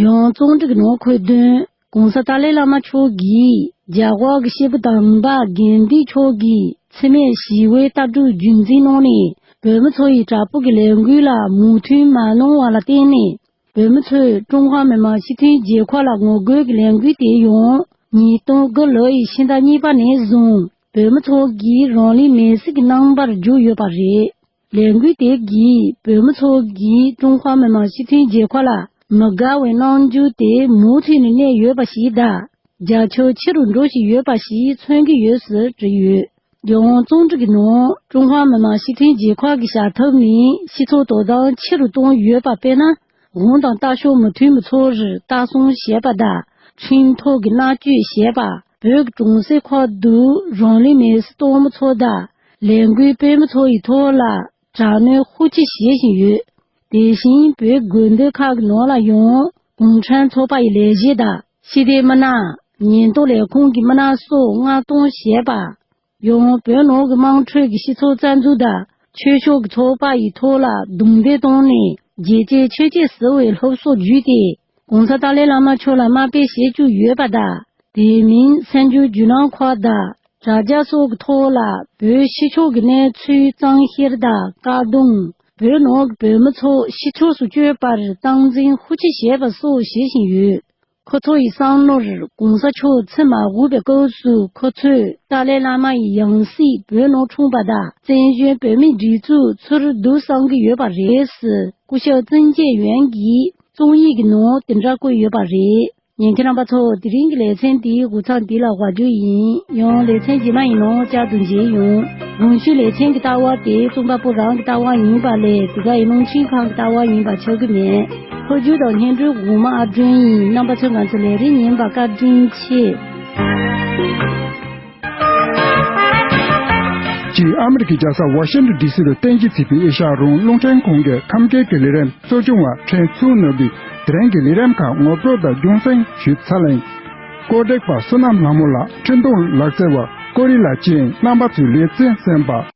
ཡང་རྩོམ་སྒྲིག་ནང་འཁོད་དོན། ༸གོང་ས་ཏཱ་ལའི་བླ་མ་མཆོག་གིས་རྒྱ་གར་གྱི་སྐྱེས་བུ་དམ་པ་དགེ་འདུན་མཆོག་གིས་འཚེ་མེད་ཞི་བའི་ལྟ་གྲུབ་རྒྱུན་འཛིན་གནང་ནས། བོད་མི་ཚོ་ཡི་དྲག་པོ་གི་ལས་འགུལ་ལ་མོས་མཐུན་མ་གནང་བ་ལ་བརྟེན་ནས། བོད་མི་ཚོས་ཀྲུང་ཧྭ་མི་དམངས་སྤྱི་མཐུན་རྒྱལ་ཁབ་ལ་ངོ་རྒོལ་གྱི་ལས་འགུལ་དེ་ཡང་ཉིས་སྟོང་དགུ་ལོ་ཡི་ཕྱི་ཟླ་གཉིས་པ་ནས་བཟུང་བོད་མི་ཚོ་གིས་རང་ལུས་མེར་སྲེག་གི་རྣམ་པར་གྱུར་ཡོད་པ་རེད། ལས་འགུལ་དེ་གིས་བོད་མི་ཚོ་གིས་ཀྲུང་ཧྭ་མི་དམངས་སྤྱི་མཐུན་རྒྱལ་ཁབ་ལ་མི་དགའ་བའི་རྣམ་འགྱུར་དེ་མུ་མཐུད་ནས་གནས་ཡོད་པ་ཞིག་དང་། རྒྱ་ཁྱོན་ཆེ་རུ་འགྲོ་བཞིན་ཡོད་པ་ཞིག་མཚོན་གྱི་ཡོད་ཟེར་བྲིས་ཡོད། རྒྱལ་དབང་རྩོམ་སྒྲིག་གི་ནང་ཀྲུང་ཧྭ་མི་དམངས་སྤྱི་མཐུན་རྒྱལ་ཁབ་ཀྱི་བྱ་ཐབས་ནི་སྤྱི་ཚོགས་དོ་དམ་ཆེ་རུ་གཏོང་ཡོད་པ། དཔེར་ན། དབང་དང་ལྟ་ཕྱོགས་མི་མཐུན་པ་ཚོར་ལྟ་སྲུང་བྱེད་པ་དང་། ཁྲིམས་ཐོག་གི་མནར་གཅོད་བྱེད་པ། བོད་ཀྱི་གྲོང་གསེབ་ཁག་ཏུ་རང་ལུས་མེར་སྲེག་གཏོང་མི་ཚོ་དང་། ལས་འགུལ་སྤེལ་མི་ཚོ་ཡི་ཐོག་ལ་དྲག་གནོན་ཤུགས་ཆེ་བྱེད་བཞིན་ཡོད། དེ་བཞིན་བོད་དགོན་སྡེ་ཁག་གི་ནང་ལ་ཡང་གུང་ཁྲན་ཚོགས་པ་ཡི་ལས་བྱེད་དང་། སྤྱི་བདེ་མི་སྣ། ཉེན་རྟོག་ལས་ཁུངས་ཀྱི་མི་སྣ་སོགས་མངགས་གཏོང་བྱས་པ། ཡང་བོད་ནང་གི་དམངས་ཁྲོད་ཀྱི་སྤྱི་ཚོགས་རྩ་འཛུགས་དང་ཆོས་ཕྱོགས་ཀྱི་ཚོགས་པ་ཡི་ཐོག་ལ་རྡུང་རྡེག་བཏང་ནས། རྒྱལ་གཅེས་ཆོས་གཅེས་ཟེར་བའི་སློབ་གསོ་བརྒྱུད་དེ། གོང་ས་ཏཱ་ལའི་བླ་མ་མཆོག་ལ་དམའ་འབེབས་བྱེད་བཅུག་ཡོད་པ་དང་། དེ་མིན་གསར་འགྱུར་བརྒྱུད་ལམ་ཁག་དང་དྲ་རྒྱ་སོགས་ཀྱི་ཐོག་ལ་བོད་ཕྱི་ཕྱོགས་ཀྱི་གནས་ཚུལ་གཙང་བཤེར་དང་བཀག་སྡོམ། བོད་ནང་གི་བོད་མི་ཚོ་ཕྱི་ཕྱོགས་སུ་བསྐྱོད་པར་སྟངས་འཛིན་ཤུགས་ཆེ་བྱས་པ་སོགས་བྱེད་བཞིན་ཡོད། ཁོ་ཚོ་ཡི་བསམ་བློར་༸གོང་ས་མཆོག་འཚོ་མ་དགོས་པའི་སྐབས་སུ་ཁོ་ཚོས་ཏཱ་ལའི་བླ་མ་ཡི་ཡང་སྲིད་བོད་ནང་འཁྲུངས་པ་དང་། བཙན་བྱོལ་བོད་མིའི་སྒྲིག་འཛུགས་ཚུར་བསྡུ་བསམ་གྱི་ཡོད་པ་རེད་ཟེར་སྐུ་ཞབས་ཙུན་ཅེ་ཡོན་གྱིས་རྩོམ་ཡིག་གི་ནང་དེ་འདྲ་བཀོད་ཡོད་པ་རེད། ཉན་མཁན་རྣམ་པ་ཚོ། དེ་རིང་གི་ལེ་ཚན་འདིའི་འགོ་མཚམས་འདི་ལ་བཞག་རྒྱུ་ཡིན། ཡང་ལེ་ཚན་རྗེས་མ་ཡི་ནང་བསྐྱར་དུ་མཇལ་ཡོང་། གོང་ཞུས་ལེ་ཚན་གྱི་ལྟ་བ་དེ་རྩོམ་པ་པོ་རང་གི་ལྟ་བ་ཡིན་པ་ལས་དེ་ག་ཡི་རླུང་འཕྲིན་ཁང་གི་ལྟ་བ་ཡིན་པ་ཆགས་ཀྱི་མེད། ཕབ་སྒྱུར་དང་སྙན་སྒྲོན་གོང་མ་ཨ་སྒྲོན་ཡིན། རྣམ་པ་ཚོས་ང་ཚོ་ལས་རིམ་ཉན་པར་བཀའ་དྲིན་ཆེ། གཅིག་ཨ་མི་རི་ཀའི་རྒྱལ་ས་ཝ་ཤིང་ཏོན་ཌི་སི་དུ་རྟེན་གཞི་བྱས་པའི་ཨེ་ཤ་ཡ་རང་དབང་རླུང་འཕྲིན་ཁང་གི་ཁམས་སྐད་ཀྱི་ལས་རིམ་གཙོ་སྐྱོང་བ་ཕྲན་ཚུགས་ནོར་བུས་དེ་རིང་གི་ལས་རིམ་ཁག་ངོ་སྤྲོད་དང་རྒྱུན་སྲིང་ཞུས་ཚར་ལེ། ཀོ་སྒྲིག་པ་བསོད་ནམས་ལྷ་མོ་ལགས། འཕྲིན་གཏོང་ལག་རྩལ་བ་ཀོ་རི་ལ་ཅན། རྣམ་པ་ཚོས་ལེ་ཚན་གསན་པ།